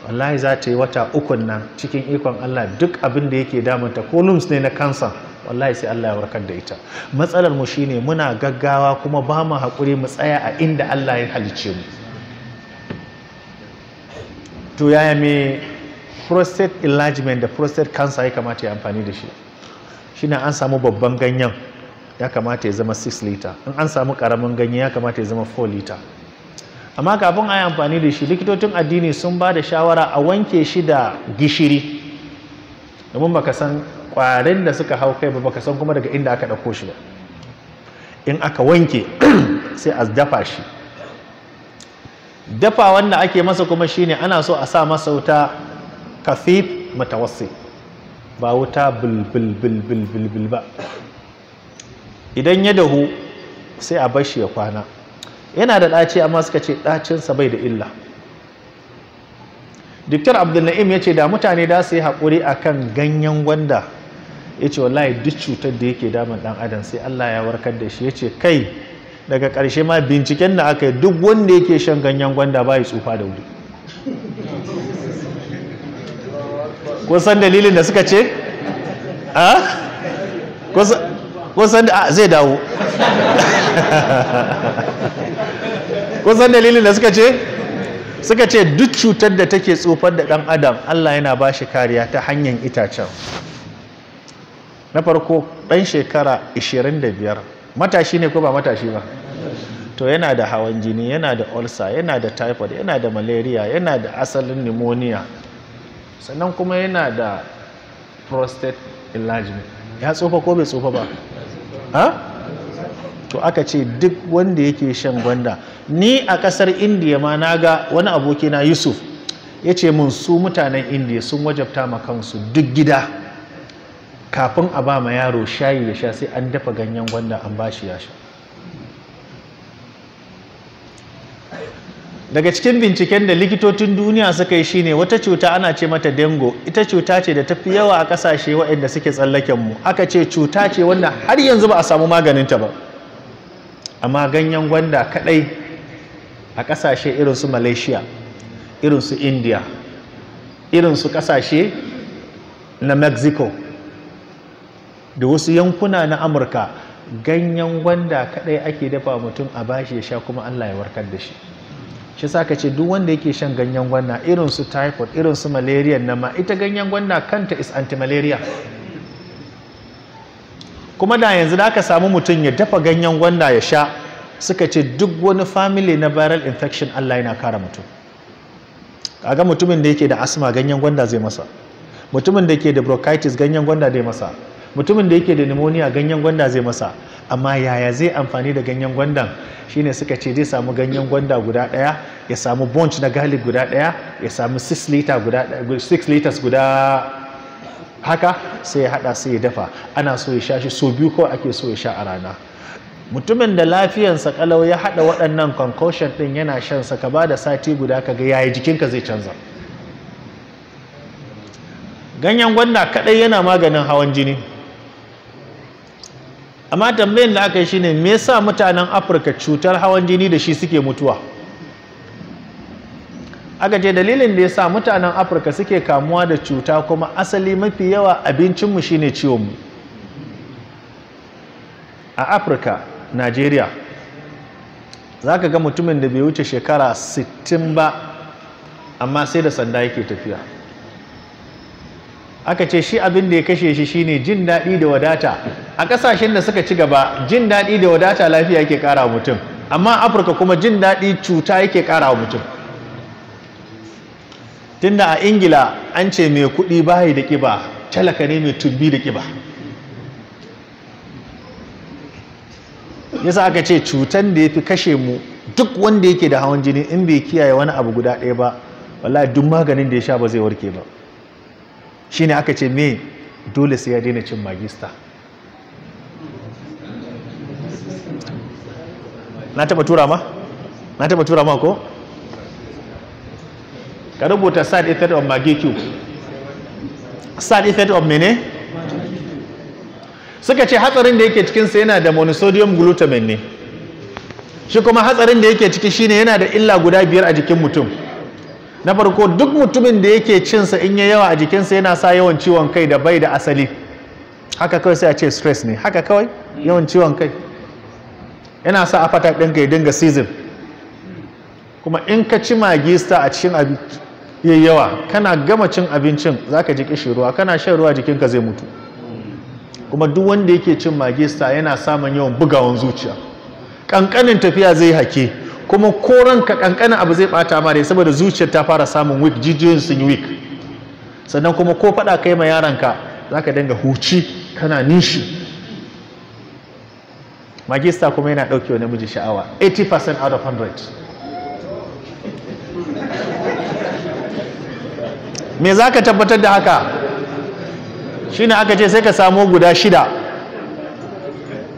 wallahi za ta yi wata 3 nan cikin ikon Allah duk abin da yake damunta ko lumps ne na cancer wallahi sai Allah ya warkar da ita. Matsalar mu shine muna gaggawa kuma ba mu haƙuri mu tsaya a inda Allah ya halicce mu. To yaya me prostate enlargement da prostate cancer ya kamata ya amfani da shi? Shine an samu babban ganyen ya kamata ya zama 6 liter, in an samu karamin ganye ya kamata ya zama 4 liter. Amma kafin a yi amfani da shi, likitocin addini sun ba da shawara a wanke shi da gishiri, domin baka san kwarin da suka hau kai ba, baka san kuma daga inda aka ɗauko shi ba. In aka wanke sai a dafa shi. Dafa wanda ake masa kuma shine ana so a sa masa wuta kafif mutawassit, ba wuta bulbul bulbul bulbul ba. Idan ya dahu sai a bar shi ya kwana. Yana da ɗaci amma suka ce ɗacinsa bai da illa. Dr. Abdulna'im ya ce da mutane da su yi haƙuri a kan ganyen gwanda, ya ce wallahi duk cutar da yake damun ɗan adam sai Allah ya warkar da shi. Ya ce kai daga ƙarshe ma binciken da aka yi duk wanda yake shan ganyen gwanda ba ya tsufa da wuri. Kun san dalilin da suka ce? Kun san zai dawo. Kun san dalilin da suka ce? Suka ce duk cutar da take tsufar da ɗan adam Allah yana ba shi kariya ta hanyar itacen. Na farko ɗan shekara 25 matashi ne ko ba matashi ba? To yana da hawan jini, yana da ulcer, yana da typhoid, yana da malaria, yana da asalin pneumonia, sannan kuma yana da prostate enlargement. Ya tsufa ko bai tsufa ba? Ha? To aka ce duk wanda yake shan gwanda. Ni a kasar Indiya ma naga wani abokina Yusuf ya ce mun su mutanen Indiya sun wajabta ma kansu duk gida kafin a ba ma yaro shayi ya sha sai an dafa ganyen gwanda an ba shi ya sha. Daga cikin binciken da likitocin duniya suka yi shine wata cuta ana ce mata dengue. Ita cuta ce da tafi yawa a kasashe waɗanda suke tsallaken mu. Aka ce cuta ce wanda har yanzu ba a samu maganinta ba. Amma ganyen gwanda kadai a kasashe irin su Malaysia, irin su India, irin su kasashe na Mexico da wasu yankuna na Amurka, ganyen gwanda kadai ake dafa mutum a bashi ya sha kuma Allah ya warkar da shi. Shi sa ka ce duk wanda yake shan ganyen gwanda irin su typhoid, irin su malaria na ma ita ganyen gwanda kanta is anti-malaria. Kuma da yanzu da aka samu mutum ya dafa ganyen gwanda ya sha, suka ce duk wani family na viral infection Allah yana kare mutum. Kaga mutumin da yake da asma ganyen gwanda zai masa, mutumin da yake da bronchitis ganyen gwanda zai masa, mutumin da yake da pneumonia ganyen gwanda zai masa. Amma yaya zai amfani da ganyen gwandan? Shine suka ce zai samu ganyen gwanda guda ɗaya, ya samu bunch na garlic guda ɗaya, ya samu 6 liters guda haka, sai ya hada sai ya dafa. Ana so ya sha shi so biyu kawai ake so ya sha a rana. Mutumin da lafiyansa kalau ya hada waɗannan concoction ɗin yana shan sa, ka bada sati guda ka ga yaya jikinka zai canza. Ganyen gwanda kadai yana maganin hawan jini. Amma tambayin da aka yi shine me yasa mutanen Afirka cutar hawan jini da shi suke mutuwa? Aka ce dalilin da yasa mutanen Afirka suke kamuwa da cuta kuma asali mafi yawa abincinmu shine ciwonmu. A Afirka, Najeriya, za ka ga mutumin da bai wuce shekara 60 ba amma sai da sanda yake tafiya. Aka ce shi abin da ya kashe shi shine jin daɗi da wadata. A ƙasashen da suka ci gaba jin daɗi da wadata lafiya yake ƙara wa mutum, amma Afirka kuma jin daɗi cuta yake ƙara wa mutum. Tunda a Ingila an ce mai kuɗi bayi da ƙiba, talaka ne mai tumbi da ƙiba. Yasa aka ce cutan da ya fi kashe mu, duk wanda yake da hawan jini in bai kiyaye wani abu guda ɗaya ba, wallahi duk maganin da ya sha ba zai warke ba. Shine aka ce me dole sai ya daina cin magista. Na taba tura ma? Na taba tura ma ko? Ka rubuta side effect of Maggi cube. Side effect of mene? Suka ce hatsarin da yake cikinsa yana da monosodium glutamate ne. Shi kuma hatsarin da yake ciki shine yana da illa guda 5 a jikin mutum. Na farko, duk mutumin da yake cinsa in ya yawa a jikinsa yana sa yawan ciwon kai da bai da asali. Haka kawai sai a ce stress ne. Haka kawai yawan ciwon kai yana sa appetite ɗinka ya dinga season. Kuma in ka ci Maggi Star a cikin abinci yayi yawa, kana gama cin abincin zaka ji kishi ruwa, kana shan ruwa jikinka zai mutu. Kuma duk wanda yake cin Maggi Star yana samun yawan bugawan zuciya. Kankanin tafiya zai hake, kuma ko ranka kankanin abu zai bata ma dai, saboda zuciyar ta fara samun weak, jijiyoyin sun yi weak. Sannan kuma ko faɗa kai ma yaranka zaka dinga huci kana nishi. Maggi Star kuma yana ɗauke wa namiji sha'awa 80% out of 100. Me za ka tabbatar da haka? Shine aka ce sai ka samo guda 6.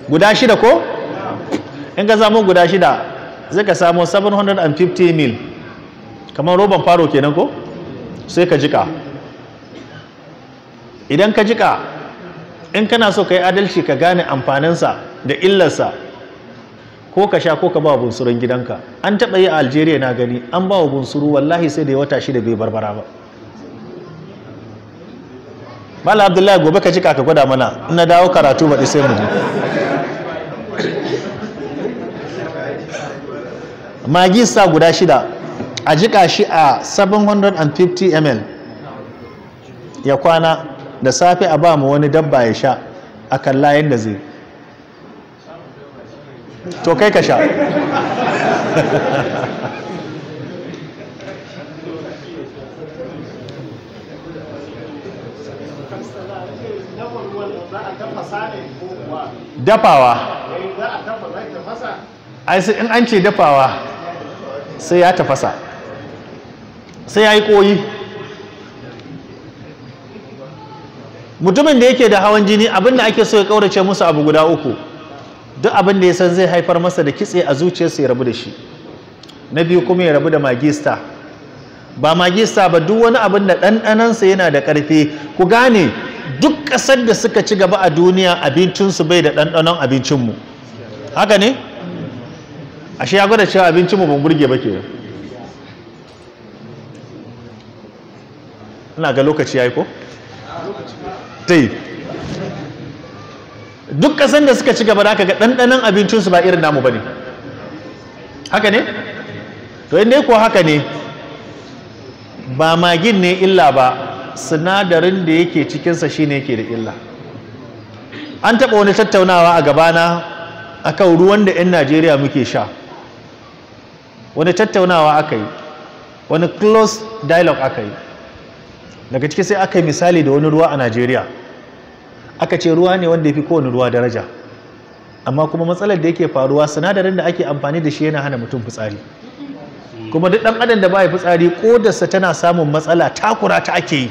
Guda 6 ko? In ka samo guda 6 zai ka samo 750 mil, kamar roban faro kenan ko? Sai ka jika. Idan ka jika, in kana so ka yi adalci ka gane amfaninsa da illarsa, ko ka sha ko ka ba wa bunsurun gidanka. An taɓa yi a Algeria na gani, an ba wa bunsuru wallahi sai da ya wata 6 bai barbara ba. Malam Abdullahi, gobe ka jika ka gwada mana, in na dawo karatu baɗi sai mu je. Maggi Star guda 6 a jika shi a 750 ml ya kwana, da safe a ba mu wani dabba ya sha, a kalla yadda zai. To kai ka sha. Dafawa. Ai sai in an ce dafawa sai ya tafasa, sai ya yi koyi. Mutumin da yake da hawan jini, abin da ake so ya kaurace musu abu guda 3. Duk abin da ya san zai haifar masa da kitse a zuciyarsa ya rabu da shi. Na biyu kuma ya rabu da Maggi Star. Ba Maggi Star ba, duk wani abin da ɗanɗanansa yana da ƙarfi. Ku gane, duk ƙasar da suka ci gaba a duniya abincinsu bai da ɗanɗanon abincinmu. Haka ne? Ashe ya gwada cewa abincinmu ban burge ba kenan. Ina ga lokaci yayi ko? Tai. Duk ƙasar da suka ci gaba da aka ga ɗanɗanon abincinsu ba irin namu ba ne. Haka ne? To in dai ko haka ne, ba magin ne illa ba, sinadarin da yake cikinsa shine yake da illa. An taɓa wani tattaunawa a gabana akan ruwan da 'yan Najeriya muke sha. Wani tattaunawa aka yi, wani close dialogue aka yi. Daga ciki sai aka yi misali da wani ruwa a Najeriya. Aka ce ruwa ne wanda ya fi kowane ruwa daraja, amma kuma matsalar da yake faruwa, sinadarin da ake amfani da shi yana hana mutum fitsari. Kuma duk ɗan adam da baya fitsari, kodarsa tana samun matsala, takura ta ake yi.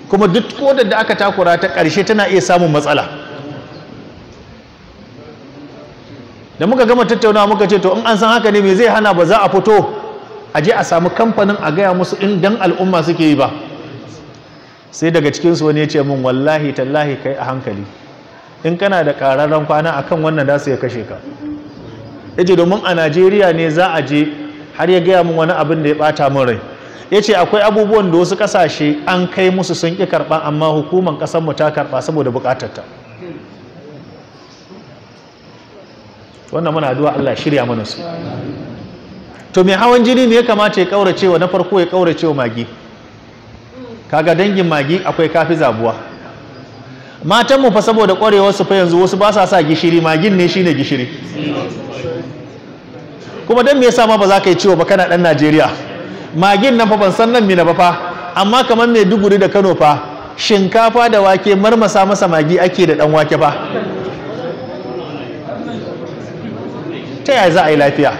Kuma duk kodar da aka takura ta ƙarshe tana iya samun matsala. Da muka gama tattaunawa muka ce to in an san haka ne, me zai hana ba za a fito a je a samu kamfanin a gaya musu in dan al'umma suke yi ba? Sai daga cikinsu wani ya ce min, wallahi tallahi kai a hankali, in kana da ƙararren kwana akan wannan da su ya kashe ka. Yace domin a Najeriya ne za a je, har ya gaya min wani abin da ya bata min rai. Yace akwai abubuwan da wasu ƙasashe an kai musu sun ƙi karɓa, amma hukumar ƙasar mu ta karɓa saboda buƙatar ta. Wannan muna addu'a Allah shirya mana su. To mai hawan jini me ya kamata ya kauracewa? Na farko ya kauracewa magi. Kaga dangin magi akwai kafi zabuwa. Matan mu fa saboda kwarewar su fa yanzu wasu ba sa sa gishiri, magin ne shine gishiri. Kuma dan me yasa ma ba za ka yi ciwo ba kana dan Najeriya? Magin nan fa ban san nan mina ba fa, amma kamar Maiduguri da Kano fa, shinkafa da wake marmasa masa magi ake da dan wake fa. Ta yaya za a yi lafiya?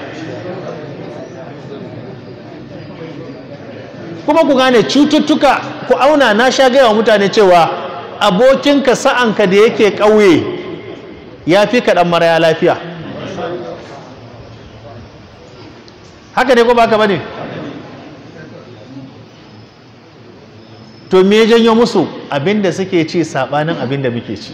Kuma ku gane cututtuka, ku auna. Na sha gaya wa mutane cewa abokinka sa'anka da yake ƙauye ya fi ka ɗan maraya lafiya. Haka ne ko ba ka ba ne? To me janyo musu? Abinda suke ci sabanin abinda muke ci.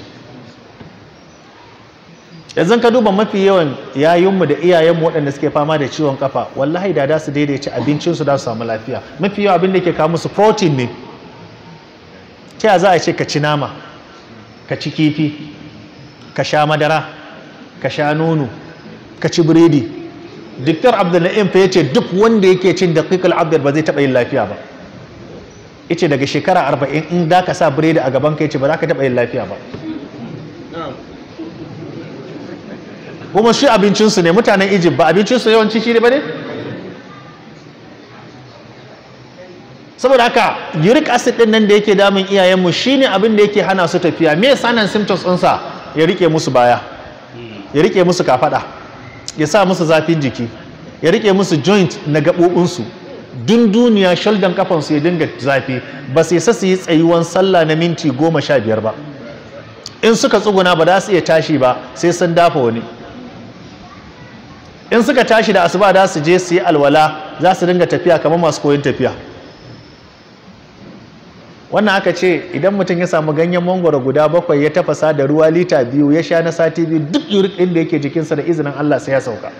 Yanzu ka duba mafi yawan yayinmu da iyayenmu waɗanda suke fama da ciwon kafa, wallahi da da su daidaici abincinsu da su samu lafiya. Mafi yawan abin da ke kawo musu protein ne. Ta ya za a ce ka ci nama, ka ci kifi, ka sha madara, ka sha nono, ka ci biredi? Dr. Abdulna'im fa yace duk wanda yake cin daqiqul abd ba zai taɓa yin lafiya ba. Yace daga shekara 40 in da ka sa biredi a gaban ka, yace ba za ka taɓa yin lafiya ba. Kuma shi abincinsu ne, mutanen Egypt ba abincinsu yawanci shi ne ba ne? Saboda haka uric acid din nan da yake damun iyayenmu shine abin da yake hana su tafiya. Me sanan symptoms ɗinsa? Ya rike musu baya, ya rike musu kafada, ya sa musu zafin jiki, ya rike musu joint na gaɓoɓinsu, dunduniya shoulder kafansu ya dinga zafi, ba su isa su yi tsayuwan sallah na minti 15 ba. In suka tsuguna ba za su iya tashi ba sai sun dafa wani. In suka tashi da asuba da su je su yi alwala, za su dinga tafiya kamar masu koyon tafiya. Wannan aka ce idan mutum ya samu ganyen mangwaro guda 7 ya tafasa da ruwa lita 2 ya sha na sati 2, duk uric ɗin da yake jikinsa da izinin Allah sai ya sauka.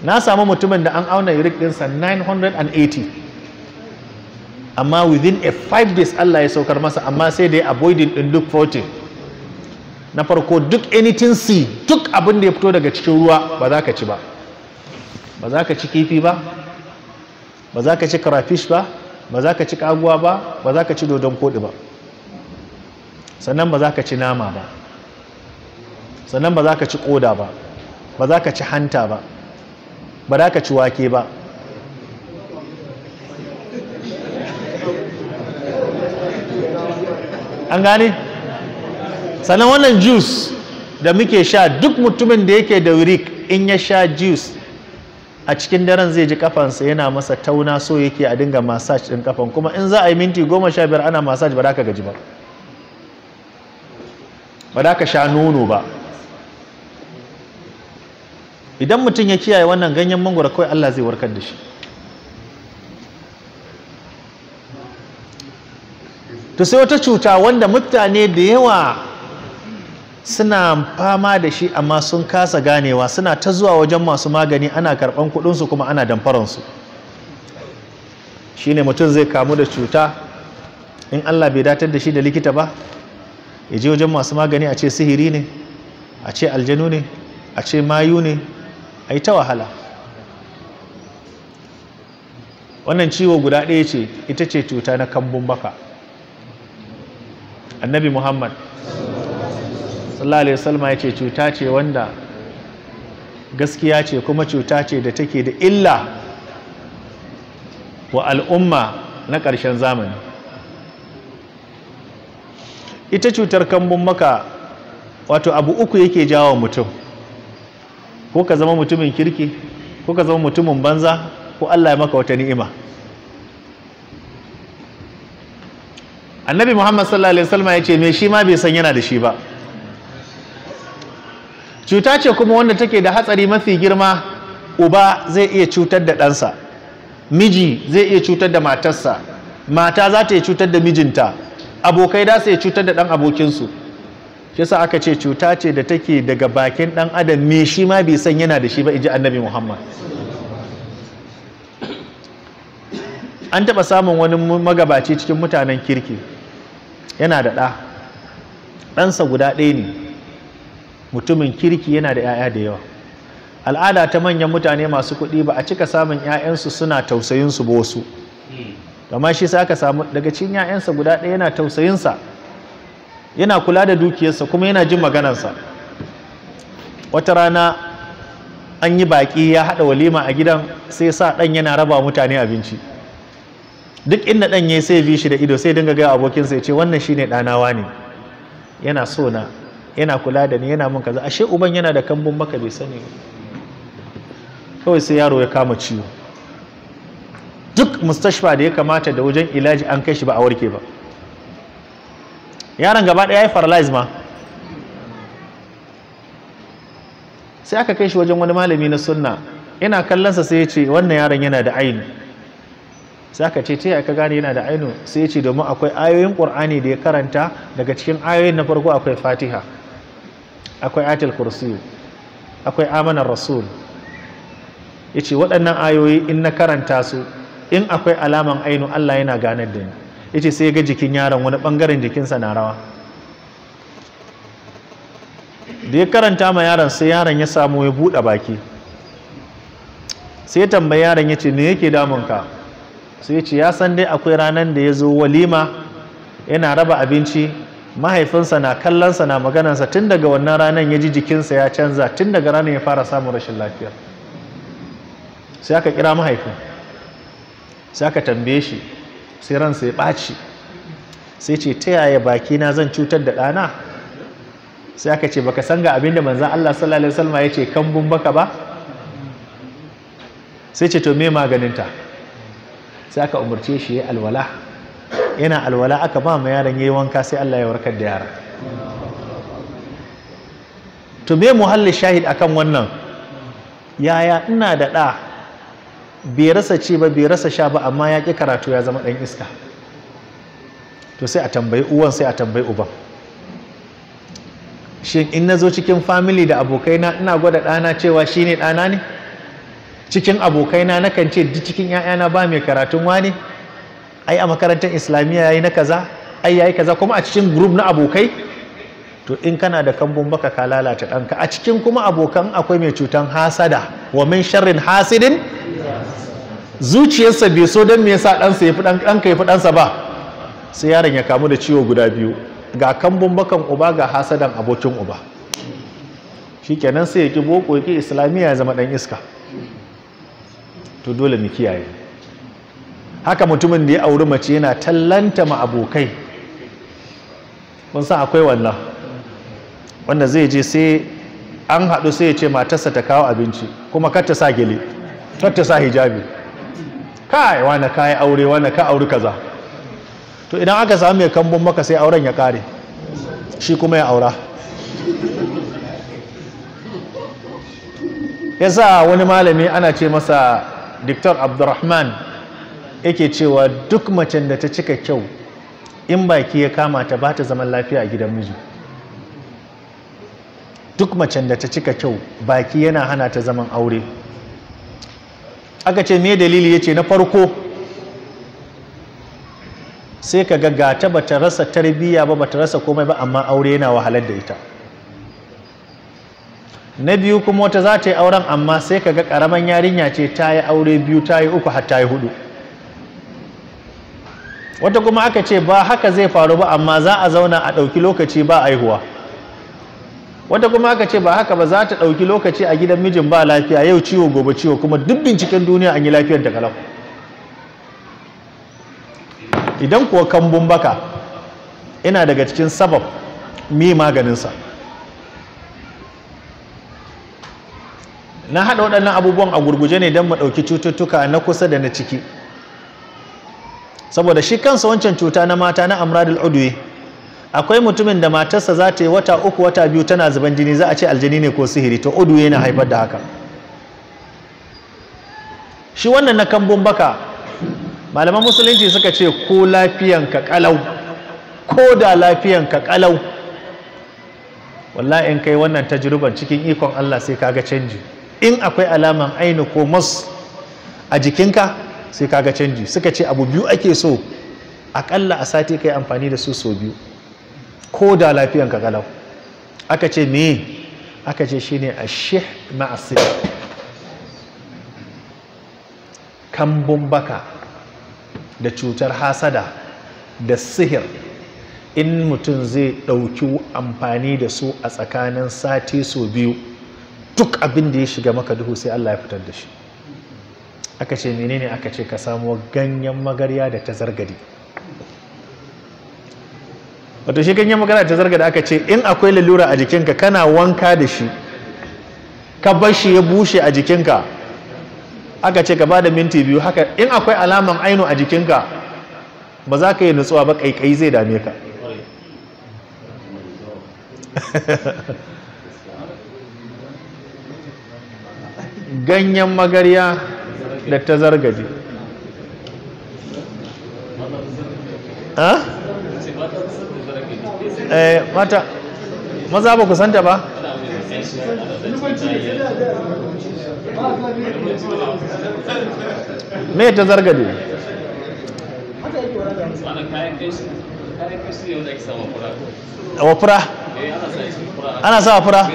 Na samu mutumin da an auna uric ɗinsa 980, amma within a 5 days Allah ya saukar masa, amma sai da ya avoiding ɗin duk 40. Na farko duk anything sea, duk abin da ya fito daga cikin ruwa ba za ka ci ba. Ba za ka ci kifi ba, ba za ka ci crayfish ba, ba za ka ci kaguwa ba, ba za ka ci dodon koɗi ba. Sannan ba za ka ci nama ba, sannan ba za ka ci koda ba, ba za ka ci hanta ba, ba za ka ci wake ba. An gane? Sannan wannan juice da muke sha, duk mutumin da yake da uric in ya sha juice a cikin daren zai ji kafansa yana masa tauna, so yake a dinga massage din kafan. Kuma in za a yi minti 15 ana massage ba za ka gaji ba, ba za ka sha nono ba. Idan mutum ya kiyaye wannan ganyen mangwaro kawai Allah zai warkar da shi. To sai wata cuta wanda mutane da yawa suna fama da shi amma sun kasa ganewa, suna ta zuwa wajen masu magani ana karɓan kuɗinsu kuma ana damfaransu. Shine mutum zai kamu da cuta in Allah bai datar da shi da likita ba, ya je wajen masu magani a ce sihiri ne, a ce aljanu ne, a ce mayu ne, a yi ta wahala. Wannan ciwo guda ɗaya ce, ita ce cuta na kambun baka. Annabi Muhammad sallallahu alaihi wasallam ya ce cuta ce wanda gaskiya ce, kuma cuta ce da take da illa wa al'umma na ƙarshen zamani. Ita cutar kambun maka wato abu uku yake jawo mutum: ko ka zama mutumin kirki, ko ka zama mutumin banza, ko Allah ya maka wata ni'ima. Annabi Muhammad sallallahu alaihi wasallam ya ce me shi ma bai san yana da shi ba. Cuta ce kuma wanda take da hatsari mafi girma. Uba zai iya cutar da ɗansa, miji zai iya cutar da matarsa, mata za ta iya cutar da mijinta, abokai za su iya cutar da ɗan abokinsu. Shi yasa aka ce cuta ce da take daga bakin ɗan adam, me shi ma bai san yana da shi ba, inji Annabi Muhammad. An taɓa samun wani magabaci cikin mutanen kirki, yana da ɗa, ɗansa guda ɗaya ne, mutumin kirki, yana da 'ya'ya da yawa. Al'ada ta manyan mutane masu kuɗi ba a cika samun 'ya'yansu suna tausayinsu ba wasu, amma shi sai aka samu daga cikin 'ya'yansa guda ɗaya yana tausayinsa, yana kula da dukiyarsa, kuma yana jin maganarsa. Wata rana an yi baƙi, ya haɗa walima a gidan, sai sa ɗan yana raba mutane abinci. Duk inda ɗan ya sai bi shi da ido, sai dinga gaya abokinsa ya ce wannan shine ɗanawa ne, yana so na, yana kula da ni, yana mun kaza. Ashe uban yana da kambun maka bai sani ba. Kawai sai yaro ya kama ciwo. Duk mustashfa da ya kamata da wajen ilaji an kai shi ba a warke ba. Yaron gaba ɗaya ya yi paralyze ma. Sai aka kai shi wajen wani malami na sunna, ina kallonsa sai ya ce wannan yaron yana da aini. Sai aka ce ta ka gane yana da ainu? Sai ya ce domin akwai ayoyin Qur'ani da ya karanta, daga cikin ayoyin na farko akwai Fatiha, akwai Ayatul Kursi, akwai Amanar Rasul. Yace waɗannan ayoyi in na karanta su, in akwai alaman ainu Allah yana ganar da ni. Yace sai ga jikin yaron wani bangaren jikinsa na rawa. Da ya karanta ma yaron, sai yaron ya samu ya buɗe baki. Sai ya tambayi yaron ya ce me yake damunka? Sai ya ce ya san dai akwai ranar da ya zo walima yana raba abinci, mahaifinsa na kallonsa na maganansa, tun daga wannan ranar ya ji jikinsa ya canza, tun daga ranar ya fara samun rashin lafiya. Sai aka kira mahaifin, sai aka tambaye shi, sai ransa ya ɓaci, sai ce ta yaya bakina zan cutar da ɗana? Sai aka ce baka san ga abinda manzan Allah sallallahu alaihi wasallam ya ce kambun baka ba? Sai ce to me maganinta? Sai aka umarce shi ya alwala. Yana alwala aka ba ma yaron yayi wanka, sai Allah ya warkar da yaron. To me muhalli shahid akan wannan? Yaya ina da ɗa bai rasa ci ba, bai rasa sha ba, amma ya ƙi karatu ya zama ɗan iska. To sai a tambayi uwan, sai a tambayi uban. Shin in na zo cikin family da abokaina ina gwada ɗana cewa shi ne ɗana ne? Cikin abokaina nakan ce duk cikin ‘ya'yana ba mai karatun wani, ai a makarantar islamiyya yayi na kaza, ai yayi kaza, kuma a cikin group na abokai. To in kana da kambun baka ka lalata ɗanka. A cikin kuma abokan akwai mai cutan hasada, wa min sharrin hasidin, zuciyarsa bai so don me yasa ɗansa ya fi ɗanka ya fi ɗansa ba, sai yaron ya kamu da ciwo guda biyu, ga kambun bakan uba ga hasadan abokin uba. Shikenan sai ya ki boko, ya ki islamiyya, ya zama ɗan iska. To dole mu kiyaye. Haka mutumin da ya auri mace yana tallanta ma abokai, kun san akwai wannan wanda zai je sai an haɗu sai ya ce matarsa ta kawo abinci, kuma kar ta sa gele, kar ta sa hijabi. Kai wani ka yi aure, wani ka auri kaza. To idan aka samu mai kambun maka sai auren ya kare, shi kuma ya aura. Yasa wani malami ana ce masa Dr. Abdurrahman yake cewa duk macen da ta cika kyau in baki ya kama ta ba ta zaman lafiya a gidan miji. Duk macen da ta cika kyau baki yana hana ta zaman aure. Aka ce me dalili? Yace na farko sai ka ga gata bata rasa tarbiyya ba, bata rasa komai ba, amma aure yana wahalar da ita. Na biyu kuma wata za ta yi auren amma sai ka ga karaman yarinya ce ta yi aure biyu, ta yi uku, har ta yi hudu. Wata kuma aka ce ba haka zai faru ba, amma za a zauna a ɗauki lokaci ba aihuwa. Wata kuma aka ce ba haka ba, za ta ɗauki lokaci a gidan mijin ba lafiya, yau ciwo gobe ciwo, kuma duk binciken duniya an yi lafiyar da kalau. Idan kuwa kambun baka ina daga cikin sabab mi maganinsa. Na haɗa waɗannan abubuwan a gurguje ne don mu ɗauki cututtuka na kusa da na ciki, saboda shi kansa wancan cuta na mata na amradul udwi, akwai mutumin da matarsa za ta yi wata uku wata biyu tana zuban jini, za a ce aljani ne ko sihiri. To udwi yana haifar da haka. Shi wannan na kambun baka, malaman musulunci suka ce ko lafiyanka kalau, ko da lafiyanka kalau, wallahi in kai wannan tajruban cikin ikon Allah sai kaga canji. In akwai alaman ainu ko mas a jikinka sai kaga canji. Suka ce abu biyu ake so akalla a sati kai amfani da su sau biyu, ko da lafiyanka kalau. Aka ce me? Aka ce shine ashih ma'asir, kambun baka da cutar hasada da sihir. In mutum zai ɗauki amfani da su a tsakanin sati sau biyu, duk abin da ya shiga maka duhu sai Allah ya fitar da shi. Aka ce menene? Aka ce ka samo ganyen magarya da tazargade. Wato shi ganyen magarya da tazargade aka ce in akwai lalura a jikinka kana wanka da shi, ka bar shi ya bushe a jikinka, aka ce ka bada minti biyu haka, in akwai alaman ainu a jikinka ba za ka yi nutsuwa ba, kaikayi zai dame ka. Ganyen magarya da tazargade. Ha? Mata maza ba ku santa ba? Me ta zargade? Wa fura? Ana sa fura?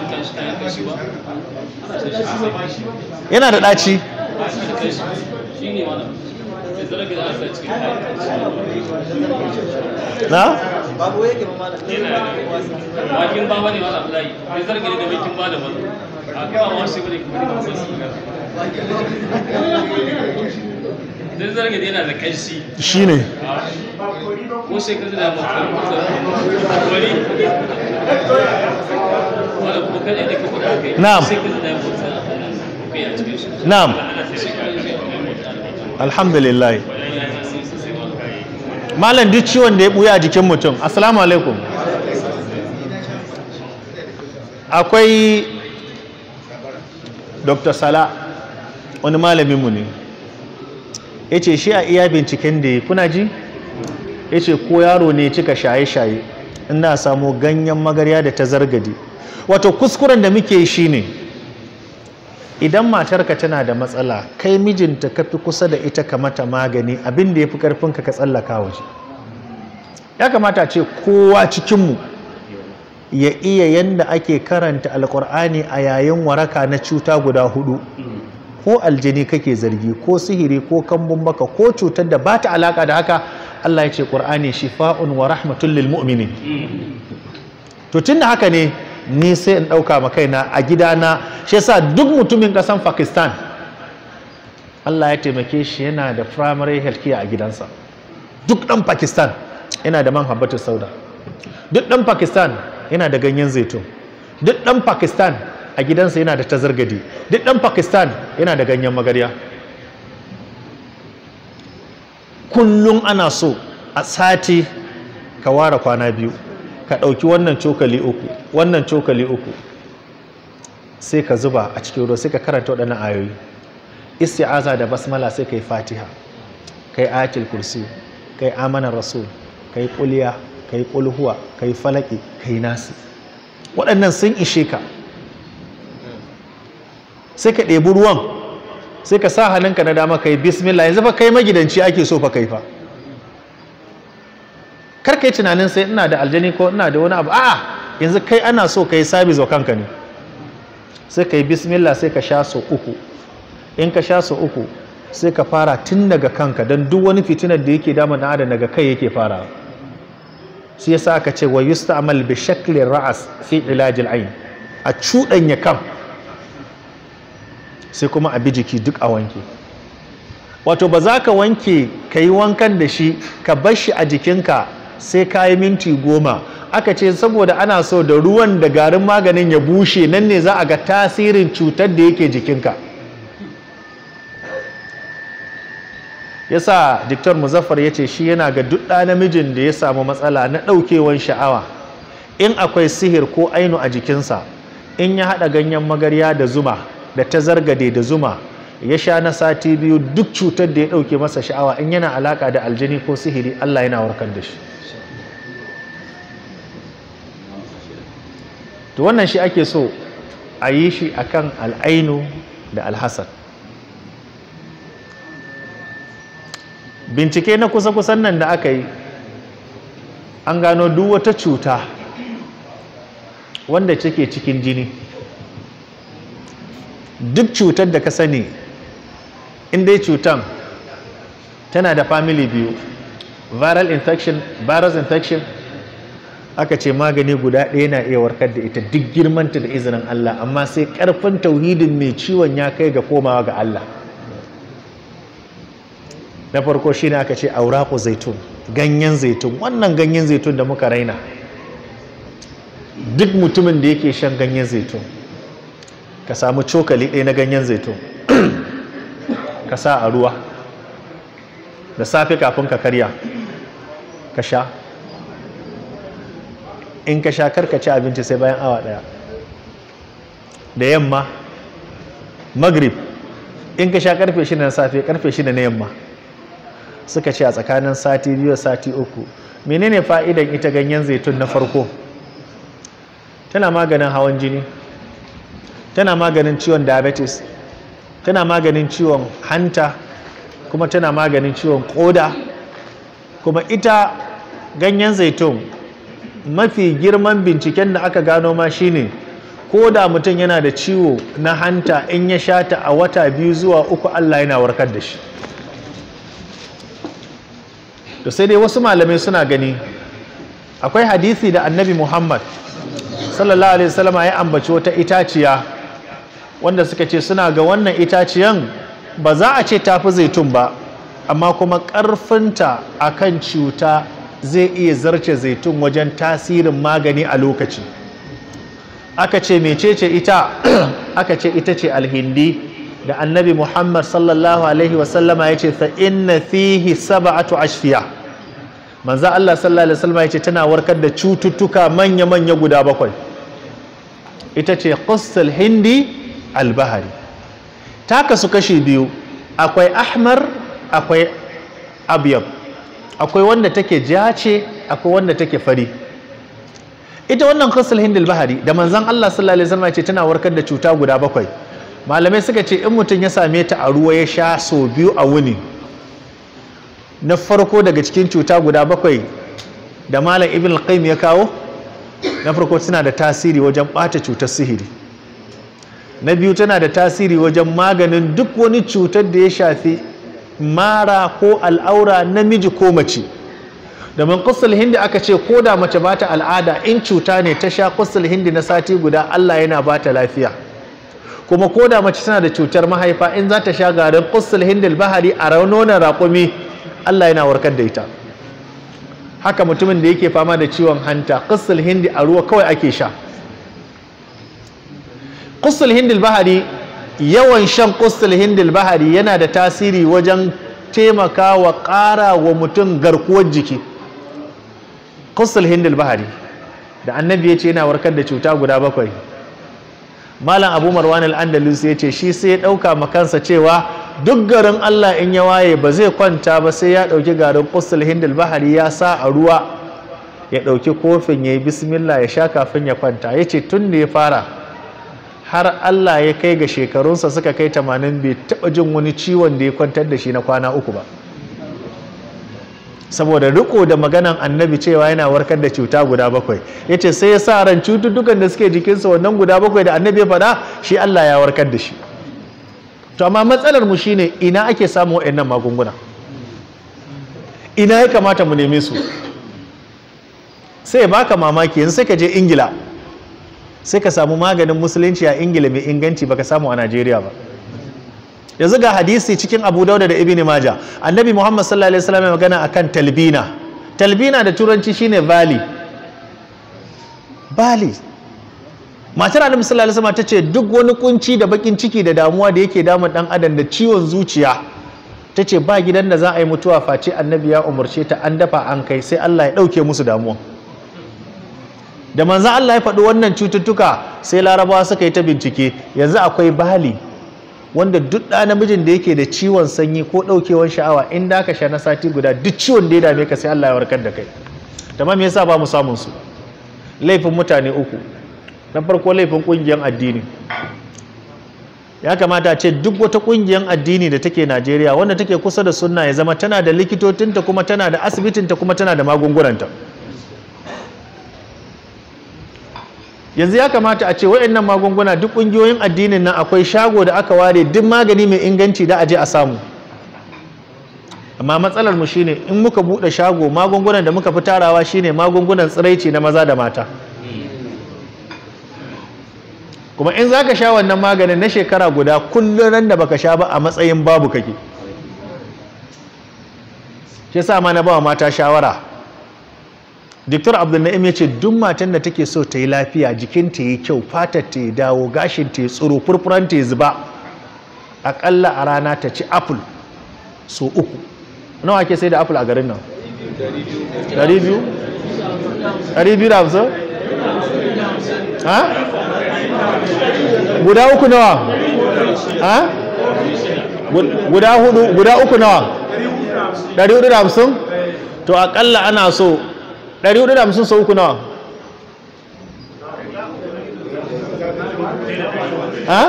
Yana da ɗaci? Na? Shi ne. Na'am. Na'am. Alhamdulillah. Malam, duk ciwon da ya buya a jikin mutum. Assalamu alaikum. Akwai Dr. Sala, wani malaminmu ne. Ya ce shi a iya binciken da ya kuna ji? Ya ce ko yaro ne cika shaye-shaye, ina samu ganyen magarya da ta zargade. Wato kuskuren da muke shi ne, idan matarka tana da matsala, kai mijinta ka fi kusa da ita ka mata magani, abin da ya fi ƙarfinka ka tsallaka waje. Ya kamata ce kowa cikinmu ya iya yanda ake karanta alkur'ani a yayin waraka na cuta guda hudu. Ko aljini kake zargi, ko sihiri, ko kambun baka, ko cutar da ba ta alaka da haka, Allah ya ce ƙur'ani shifa'un wa rahmatun lil mu'minin. To tunda haka ne, ni sai in ɗauka ma kaina a gidana. Shi yasa duk mutumin ƙasan Pakistan Allah ya taimake shi yana da primary health care a gidansa. Duk ɗan Pakistan yana da man habbatu sauda, duk ɗan Pakistan yana da ganyen zaitun, duk ɗan Pakistan a gidansa yana da tazargadi, duk ɗan Pakistan yana da ganyen magarya. Kullum ana so a sati ka ware kwana biyu, ka ɗauki wannan cokali uku, wannan cokali uku, sai ka zuba a cikin ruwa, sai ka karanta waɗannan ayoyi, isti'aza da basmala, sai ka yi fatiha, ka yi ayatul kursi, ka yi amanar rasul, ka yi ƙuliya, ka yi ƙulhuwa, ka yi falaki, ka yi nasi. Waɗannan sun ishe ka. Sai ka ɗebi ruwan, sai ka sa hannunka na dama, ka yi bismillah. Yanzu fa kai magidanci ake so fa kai fa, kar ka yi tunanin sai ina da aljani ko ina da wani abu. A'a, yanzu kai ana so ka yi sabis wa kanka ne. Sai ka yi bismillah, sai ka sha so uku. In ka sha so uku, sai ka fara tun daga kanka, don duk wani fitinar da yake damun ɗan adam daga kai yake fara. Shi yasa aka ce wa yusta'mal bi shakli ra'as fi ilajil ayn, a cuɗanya kan, sai kuma a bi jiki duk a wanke. Wato ba za ka wanke, ka yi wankan da shi, ka bar shi a jikinka sai ka yi minti 10. Aka ce saboda ana so da ruwan da garin maganin ya bushe, nan ne za a ga tasirin cutar da yake jikinka. Yasa Dr. Muzaffar ya ce shi yana ga duk ɗa namijin da ya samu matsala na ɗaukewan sha'awa, in akwai sihir ko ainu a jikinsa, in ya haɗa ganyen magarya da zuma da ta zargade da zuma ya sha na sati 2, duk cutar da ya ɗauke masa sha'awa, in yana alaƙa da aljini ko sihiri, Allah yana warkar da shi. To wannan shi ake so a yi shi akan al'ainu da alhasad. Bincike na kusa-kusan nan da aka yi, an gano duk wata cuta wanda take cikin jini, duk cutar da ka sani, in dai cutan tana da family biyu, viral infection, virus infection, aka ce magani guda ɗaya na iya warkar da ita duk girmanta da izinin Allah, amma sai ƙarfin tauhidin mai ciwon ya kai ga komawa ga Allah. Na farko shine aka ce auraku zaitun, ganyen zaitun. Wannan ganyen zaitun da muka raina, duk mutumin da yake shan ganyen zaitun, ka samu cokali ɗaya na ganyen zaitun ka sa a ruwa da safe kafin ka karya ka sha. In ka sha, karka ci abinci sai bayan awa ɗaya da yamma, magrib. In ka sha karfe 6 na safe, karfe 6 na yamma, suka ce a tsakanin sati 2 sati 3 Menene fa'idan ita ganyen zaitun? Na farko, tana maganin hawan jini, tana maganin ciwon diabetes, tana maganin ciwon hanta, kuma tana maganin ciwon koda. Kuma ita ganyen zaitun, mafi girman binciken da aka gano ma shine ko da mutum yana da ciwo na hanta, in ya sha ta a wata 2 zuwa 3, Allah yana warkar da shi. To sai dai wasu malamai suna gani akwai hadisi da Annabi Muhammad sallallahu alaihi wasallam ya ambaci wata itaciya, wanda suka ce suna ga wannan itaciyan ba za a ce tafi zaitun ba, amma kuma ƙarfinta akan cuta zai iya zarce zaitun wajen tasirin magani a lokaci. Aka ce mecece ita? Aka ce ita ce alhindi, da Annabi Muhammad sallallahu alaihi wasallama ya ce fa inna fihi sab'atu ashfiya. Manzo Allah sallallahu alaihi wasallama ya ce tana warkar da cututtuka manya-manya guda bakwai. Ita ce qustul hindi albahari. Ta kasu kashi biyu: akwai ahmar, akwai abyad. Akwai wanda take ja ce, akwai wanda take fari. Ita wannan qustul hindi albahari da manzon Allah sallallahu alaihi wasallam ya ce tana warkar da cuta guda bakwai, malamai suka ce in mutum ya same ta a ruwa ya sha sau biyu a wuni, na farko daga cikin cuta guda bakwai da Malam Ibn al-Qayyim ya kawo, na farko tana da tasiri wajen ɓata cutar sihiri. Na biyu, tana da tasiri wajen maganin duk wani cutar da ya shafi mara ko al'aura, namiji ko mace. Domin kusul hindi aka ce ko da mace ba ta al'ada, in cuta ne ta sha kusul hindi na sati guda, Allah yana ba ta lafiya. Kuma ko da mace tana da cutar mahaifa, in za ta sha garin kusul hindil bahari a raunonan raƙumi, Allah yana warkar da ita. Haka mutumin da yake fama da ciwon hanta, kusul hindi a ruwa kawai ake sha. Kusul hindil bahari, yawan shan kusul hindil bahari yana da tasiri wajen taimakawa ƙara wa mutum garkuwar jiki. Kusul hindil bahari da Annabi ya ce yana warkar da cuta guda bakwai, Malam Abu Marwan al-Andalus ya ce shi sai ya ɗauka makansa cewa duk garin Allah in ya waye ba zai kwanta ba sai ya ɗauki garin kusul hindil bahari ya sa a ruwa, ya ɗauki kofin, ya yi bismillah, ya sha kafin ya kwanta. Ya ce tun da ya fara har Allah ya kai ga shekarunsa suka kai 80, bai taɓa jin wani ciwon da ya kwantar da shi na kwana 3 ba, saboda riko da maganan Annabi cewa yana warkar da cuta guda bakwai. Ya ce sai ya sa ran cututtukan da suke jikinsa, wannan guda bakwai da Annabi ya faɗa, shi Allah ya warkar da shi. To amma matsalar mu shine, ina ake samun waɗannan magunguna? Ina ya kamata mu neme su? Sai baka mamaki, yanzu sai ka je Ingila, sai ka samu maganin musulunci a Ingila mai inganci, baka samu a Najeriya ba. Yanzu ga hadisi cikin Abu Dauda da Ibn Maja, Annabi Muhammad sallallahu alaihi wasallam ya magana akan talbina. Talbina da Turanci shine bali. Bali, matar Annabi sallallahu alaihi wasallam ta ce duk wani kunci da bakin ciki da damuwa da yake damun dan adam da ciwon zuciya, ta ce ba gidan da za a yi mutuwa face Annabi ya umarce ta an dafa an kai, sai Allah ya ɗauke musu damuwa. Da manzan Allah ya faɗi wannan cututtuka, sai Larabawa suka yi ta bincike. Yanzu akwai bali wanda duk ɗa namijin da yake da ciwon sanyi ko ɗaukewan sha'awa, in da ka sha na sati guda, duk ciwon da ya dame ka sai Allah ya warkar da kai. Tamam, me yasa ba mu samun su? Laifin mutane uku. Na farko, laifin ƙungiyar addini. Ya kamata ce duk wata ƙungiyar addini da take Najeriya wanda take kusa da sunna ya zama tana da likitotinta, kuma tana da asibitinta, kuma tana da magungunanta. Yanzu ya kamata a ce waɗannan magunguna, duk ƙungiyoyin addinin nan akwai shago da aka ware duk magani mai inganci da aje a samu. Amma matsalar mu shine, in muka buɗe shago, magungunan da muka fi tarawa shine magungunan tsiraici na maza da mata. Kuma in zaka sha wannan maganin na shekara guda, kullum ran da baka sha ba a matsayin babu kake. Shi yasa ma na ba wa mata shawara. Dr. Abdul Na'im ya ce duk matan da take so ta yi lafiya, jikinta yi kyau, fatar ta yi dawo, gashin ta yi tsiro, furfuran ta yi zuba, akalla a rana ta ci apple so uku. Nawa ake sai da apple a garin nan? 200? 250? Ha? Guda uku nawa? Ha? Guda hudu, guda uku nawa? 450? To akalla ana so 450 sau uku nawa? Ha?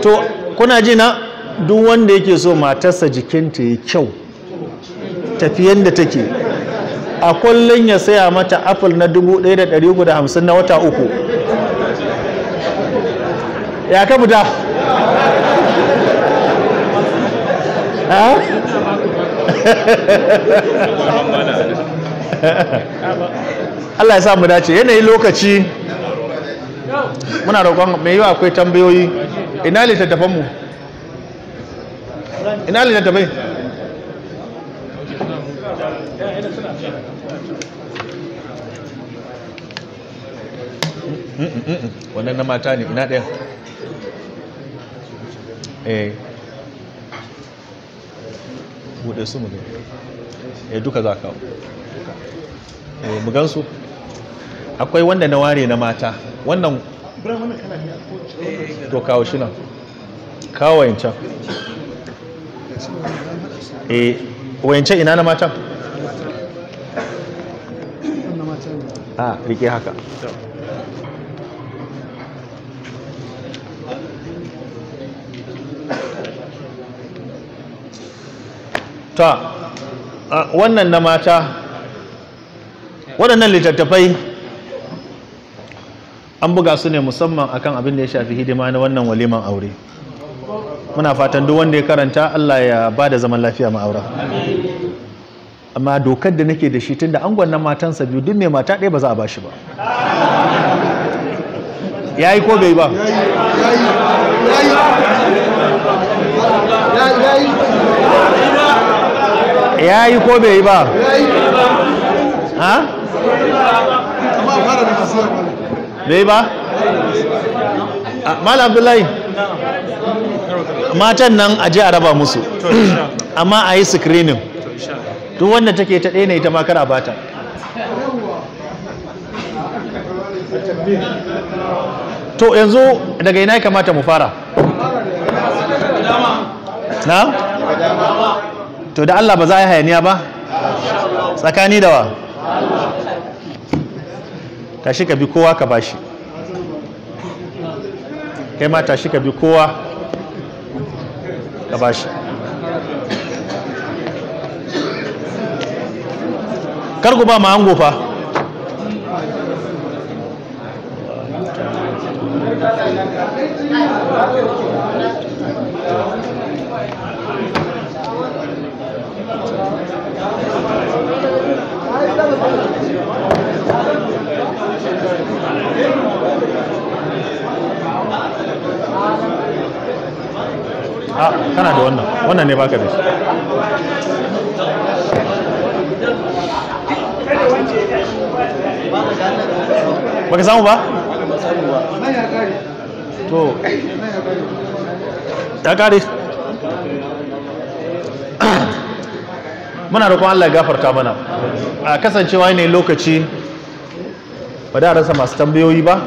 To kuna ji na, duk wanda yake so matarsa jikinta ya kyau tafiyan da take, a kullum ya saya mata apple na 1350 na wata uku. Ya ka fita? Ha? Allah ya sa mu dace. Yanayin lokaci muna roƙon mai yiwa akwai tambayoyi. Ina littattafanmu? Ina littattafai? Wannan na mata ne. Ina ɗaya? Eh, buɗe su mu gani. Eh, duka za ka mu gansu. Akwai wanda na ware na mata. Wannan to kawo shi nan, kawo wayancan. Eh, wayancan ina na matan? A rike haka. Ta wannan na mata. Waɗannan littattafai an buga su ne musamman akan abin da ya shafi hidima na wannan waliman aure. Muna fatan duk wanda ya karanta Allah ya ba da zaman lafiya ma'aura. Amma dokar da nake da shi, tunda angon nan matansa biyu, duk mai mata ɗaya ba za a ba shi ba. Ya yi ko bai ba? Ya yi ko bai yi ba? Ha? Bai ba? Malam Abdullahi, matan nan a je a raba musu, amma a yi screening. Duk wanda take ta ɗaya ne ita ma kar a bata. To yanzu daga ina ya kamata mu fara? Na? To da Allah ba za a yi hayaniya ba? Tsakani da wa? Tashi ka bi kowa ka bashi. Kai ma tashi ka bi kowa ka bashi. Kar ku ba ma ango fa. A kana da wannan, wannan ne baka da shi. Baka samu ba? To ya kare. Muna roƙon Allah ya gafarta mana. A kasancewa ne lokaci ba da rasa masu tambayoyi ba.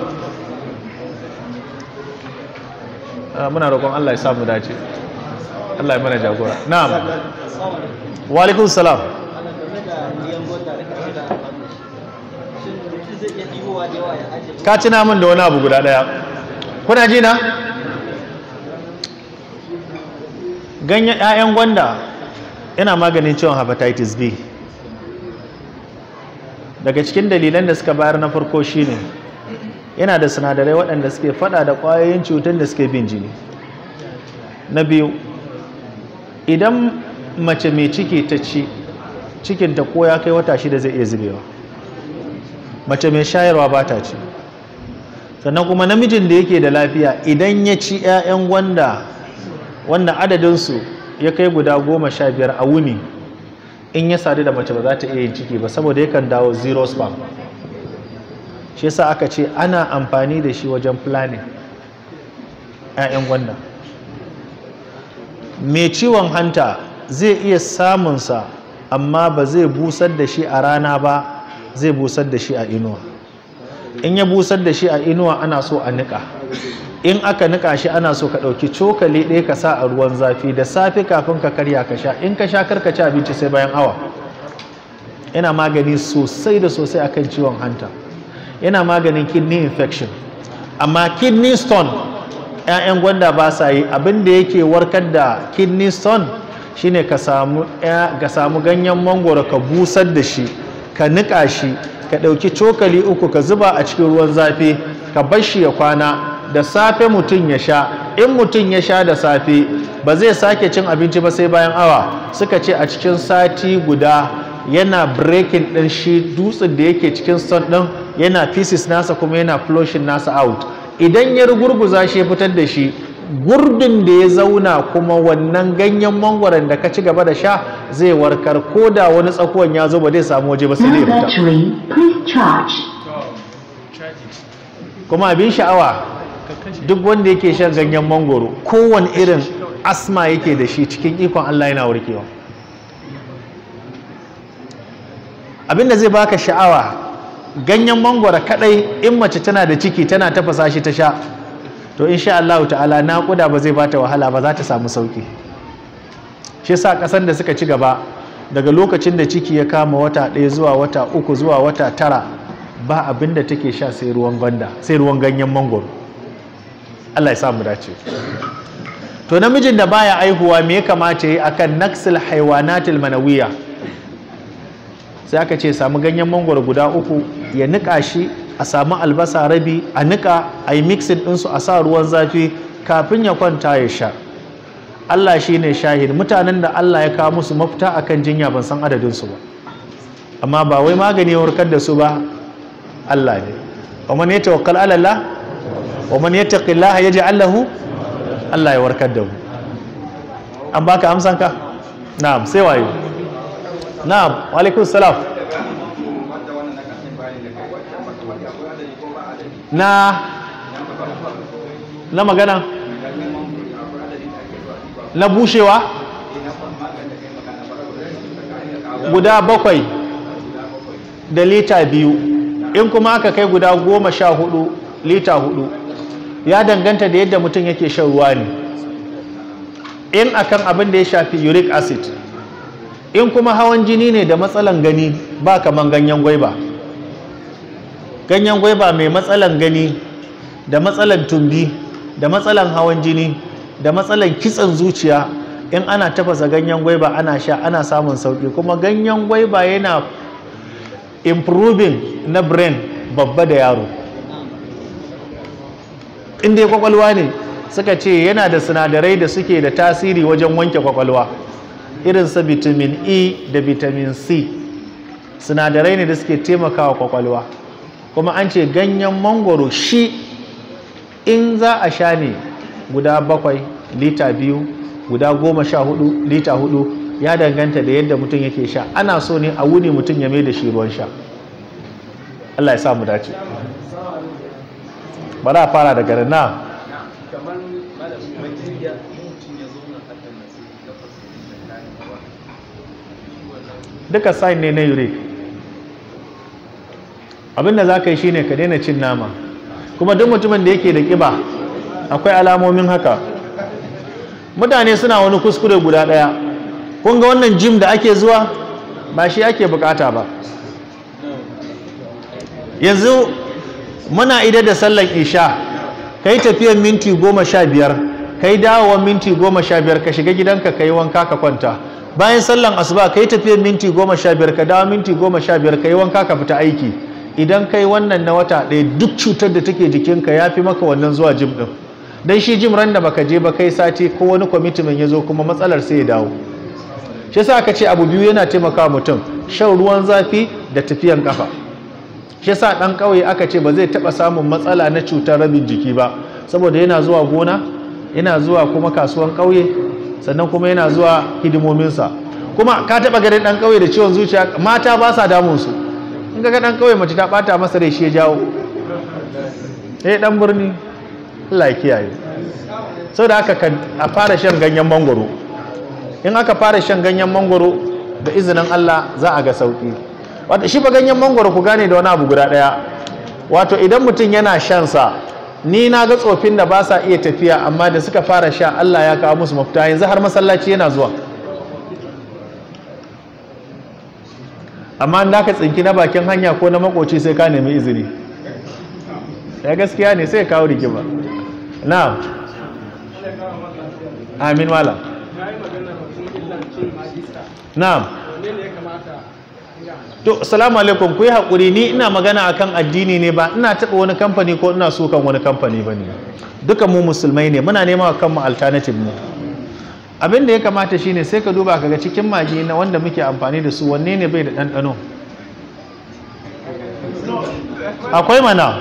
Muna roƙon Allah ya samu dace. Allah ya mana jagora. Na'am. Wa alaikum salam. Ka tuna min da wani abu guda ɗaya. Kuna ji na? Ganyen 'ya'yan gwanda yana maganin ciwon hepatitis B. Daga cikin dalilan da suka bayar na farko shine yana da sinadarai waɗanda suke fada da ƙwayoyin cutar da suke bin jini. Na biyu, idan mace mai ciki ta ci, cikinta ko ya kai wata 6 zai iya zubewa. Mace mai shayarwa ba ta ci. Sannan kuma namijin da yake da lafiya idan ya ci 'ya'yan gwanda wanda adadinsu ya kai guda 15 a wuni, in ya sadu da mace ba za ta iya yin ciki ba, saboda yakan dawo zero sperm. Shi yasa aka ce ana amfani da shi wajen planning 'ya'yan gwanda. Mai ciwon hanta zai iya samunsa, amma ba zai busar da shi a rana ba, zai busar da shi a inuwa. In ya busar da shi a inuwa ana so a niƙa. In aka niƙa shi ana so ka ɗauki cokali ɗaya ka sa a ruwan zafi da safe kafin ka karya ka sha. In ka sha kar ka ci abinci sai bayan awa. Yana magani sosai da sosai akan ciwon hanta. Yana maganin kidney infection. Amma kidney stone, 'ya'yan gwanda ba sa yi. Abin da yake warkar da kidney stone shine ka samu ganyen mangoro, ka busar da shi, ka niƙa shi, ka ɗauki cokali 3 ka zuba a cikin ruwan zafi, ka bar shi ya kwana. Da safe mutum ya sha. In mutum ya sha da safe ba zai sake cin abinci ba sai bayan awa. Suka ce a cikin sati guda yana breaking ɗin shi dutsen da yake cikin stone ɗin, yana pieces nasa kuma yana flushing nasa out. Idan ya rugurguza shi ya fitar da shi, gurbin da ya zauna kuma wannan ganyen mangwaron da ka ci gaba da sha zai warkar. Ko da wani tsakuwan ya zo ba zai samu waje ba sai dai ya fita. Kuma abin sha'awa, duk wanda yake shan ganyen mangwaro kowane irin asma yake da shi, cikin ikon Allah yana warkewa. Abin da zai baka sha'awa, ganyen mangwaro kadai in mace tana da ciki tana tafasa shi ta sha, to insha Allah ta'ala naƙuda ba zai bata wahala ba, za ta samu sauki. Shi yasa ƙasan da suka ci gaba, daga lokacin da ciki ya kama wata 1 zuwa wata 3 zuwa wata 9, ba abin da take sha sai ruwan gwanda, sai ruwan ganyen mangwaro. Allah ya samu dace. To namijin da baya aihuwa me ya kamata yi akan naksil haiwanatil manawiya? Sai aka ce samu ganyen mangwaro guda 3 ya niƙa shi, a samu albasa rabi a niƙa, a yi mixing ɗinsu, a sa ruwan zafi kafin ya kwanta ya sha. Allah shi ne shahid. Mutanen da Allah ya kawo musu mafita akan jinya ban san adadinsu ba, amma ba wai magani ya warkar da su ba, Allah ne. Wa man yatawakkal ala Allah wa man yattaqillaha yaj'al lahu, Allah ya warkar da mu. An baka amsanka? Na'am, sai waye? Na'am, wa alaikum salam. Na magana na bushewa guda 7 da lita 2, in kuma aka kai guda 14 lita 4. Ya danganta da yadda mutum yake shan ruwa ne. In akan abin da ya shafi uric acid, in kuma hawan jini ne da matsalan gani, ba kaman ganyen gwaiba. Ganyen gwaiba mai matsalan gani da matsalan tumbi da matsalan hawan jini da matsalan kitsen zuciya, in ana tafasa ganyen gwaiba ana sha, ana samun sauki. Kuma ganyen gwaiba yana improving na brain babba da yaro. Inda ya kwakwalwa ne, suka ce yana da sinadarai da suke da tasiri wajen wanke kwakwalwa, irin su vitamin E da vitamin C. Sinadarai ne da suke taimakawa kwakwalwa. Kuma an ce ganyen mangwaro shi in za a sha ne guda 7 lita 2, guda 14 lita 4, ya danganta da yadda mutum yake sha. Ana so ne a wuni mutum ya mai da shi ruwan sha. Allah ya sa mu dace. Bari a fara daga na. Duka sign ne na uric. Abinda za ka yi shine ka daina cin nama. Kuma duk mutumin da yake da ƙiba akwai alamomin haka. Mutane suna wani kuskure guda ɗaya. Kun ga wannan gym da ake zuwa ba shi ake bukata ba. Yanzu muna idar da sallan isha, kai tafiyan minti 15, kai dawowar minti 15, ka shiga gidanka ka yi wanka ka kwanta. Bayan sallan asuba kai tafiyan minti 15, ka dawo minti 15, ka yi wanka ka fita aiki. Idan kai wannan na wata ɗaya, duk cutar da take jikinka ya fi maka wannan zuwa gym ɗin. Dan shi gym ran da baka je ba kai sati ko wani commitment ya zo kuma matsalar sai ya dawo. Shi yasa aka ce abu biyu yana taimakawa mutum, shan ruwan zafi da tafiyan kafa. Shi yasa ɗan ƙauye aka ce ba zai taɓa samun matsala na cutar rabin jiki ba, saboda yana zuwa gona, yana zuwa kuma kasuwan ƙauye, sannan kuma yana zuwa hidimominsa. Kuma ka taɓa ganin ɗan ƙauye da ciwon zuciya? Mata ba sa damun su. In ka ga ɗan ƙauye mace ta ɓata masa rai, shi ya jawo. Eh, ɗan birni, Allah ya kiyaye. Saboda haka a fara shan ganyen mangwaro. In aka fara shan ganyen mangwaro da izinin Allah za a ga sauki. Wato shi fa ganyen mangwaro ku gane da wani abu guda ɗaya. Wato idan mutum yana shan sa, ni na ga tsofin da ba sa iya tafiya amma da suka fara sha Allah ya kawo musu mafita, yanzu har masallaci yana zuwa. Amma an ka tsinki na bakin hanya ko na makoci sai ka nemi izini. Ya gaskiya ne, sai kawo rigima. Na'am. Amin malam. Na'am. To, assalamu alaikum, ku yi haƙuri, ni ina magana akan addini ne, ba ina taɓa wani kamfani ko ina sukan wani kamfani ba ne. Duka mu musulmai ne, muna nema kanmu alternative ne. Abin da ya kamata shine sai ka duba kaga cikin magi na wanda muke amfani da su, wanne ne bai da ɗanɗano? Akwai mana.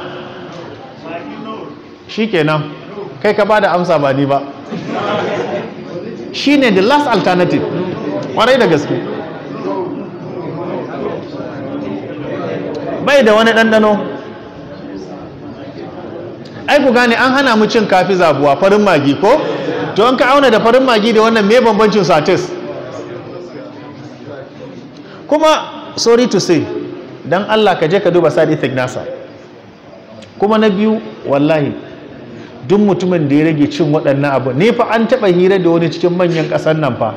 Shikenan, kai ka bada amsa ba ni ba. Shine the last alternative. Kwarai da gaske. Bai da wani ɗanɗano. Ai ku gane an hana mu cin kafi zabuwa farin magi ko? To an ka auna da farin magi da wannan, me bambancin su a taste? Kuma sorry to say, dan Allah ka je ka duba side effect nasa. Kuma na biyu, wallahi duk mutumin da ya rage cin waɗannan abu ne fa. An taɓa hira da wani cikin manyan ƙasar nan fa,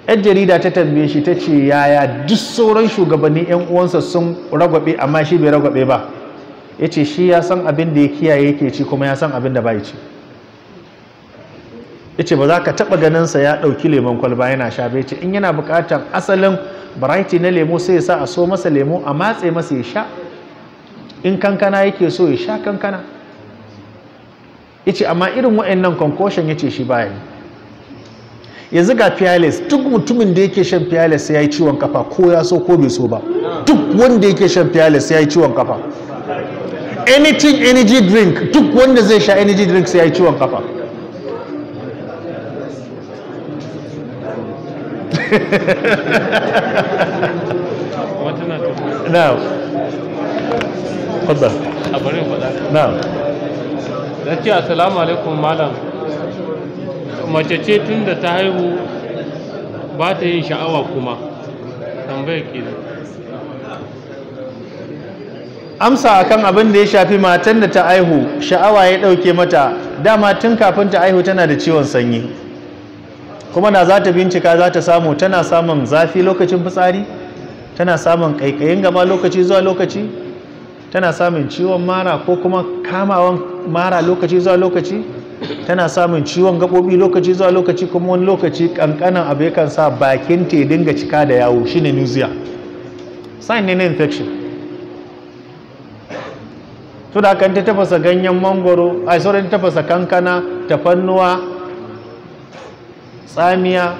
yan jarida ta tambaye shi, ta ce yaya duk sauran shugabanni yan uwansa sun ragwabe amma shi bai ragwabe ba? Ya ce shi ya san abin da ya kiyaye yake ci, kuma ya san abin da bai ci. Ya ce ba za ka taɓa ganinsa ya ɗauki lemon kwalba yana sha ba. Ya ce in yana buƙatar asalin variety na lemo, sai ya sa a so masa lemo, a matse masa ya sha. In kankana yake so, ya sha kankana. Ya ce amma irin wa'annan concoction, ya ce shi baya yi. Yanzu ga Fearless, duk mutumin da yake shan Fearless sai ya yi ciwon kafa, ko ya so ko bai so ba. Duk wanda yake shan Fearless sai ya yi ciwon kafa. Anything energy drink, duk wanda zai sha energy drink sai ya yi ciwon kafa. Wata na tafi. Na'am, faddal. A bari in faɗa. Na'am. Na ce assalamu alaikum malam, mace ce tun da ta haihu ba ta yin sha'awa, kuma tambayar kenan. Amsa akan abin da ya shafi matan da ta aihu sha'awa ya ɗauke mata, dama tun kafin ta aihu tana da ciwon sanyi. Kuma da za ta bincika za ta samu tana samun zafi lokacin fitsari, tana samun ƙaiƙayin gaba lokaci zuwa lokaci, tana samun ciwon mara ko kuma kamawan mara lokaci zuwa lokaci, tana samun ciwon gaɓoɓi lokaci zuwa lokaci. Kuma wani lokaci ƙanƙanan abu yakan sa bakin ta ya dinga cika da yawo, shine nausea, sign ne na infection. To da kan ta tafasa ganyen mangoro, ai sauran tafasa kankana, tafannuwa, tsamiya,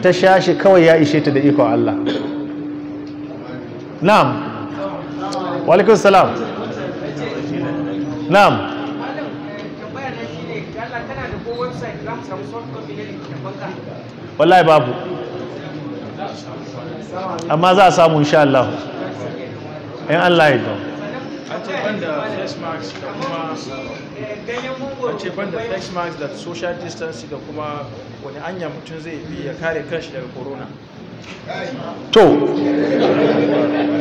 ta sha shi kawai, ya ishe ta da ikon Allah. Na'am, wa alaikum salam. Na'am. Malam, tambaya na shine, Allah kana da ko website za mu samu soft copy na littattafanka? Wallahi babu, amma za a samu insha Allah, in Allah ya yarda. An ce banda face mask da kuma Ganyen mangoro. An ce banda face mask da social distancing, da kuma wani anya mutum zai bi ya kare kanshi daga corona? To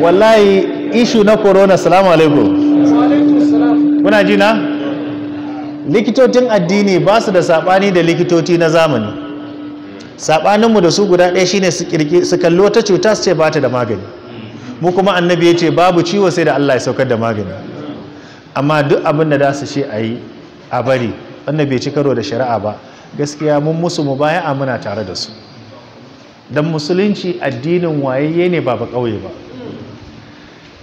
wallahi issue na corona, salamu alaikum. Kuna ji na? Likitocin addini ba su da sabani da likitoci na zamani. Sabaninmu da su guda ɗaya shine su kirki su kalli wata cuta su ce ba ta da magani. Mu kuma annabi ya ce babu ciwo sai da Allah ya saukar da magani. Amma duk abin da za su ce a yi a bari, wannan bai ci karo da shari'a ba, gaskiya mun musu mu baya, muna tare da su. Don musulunci addinin wayayye ne, ba ba ƙauye ba.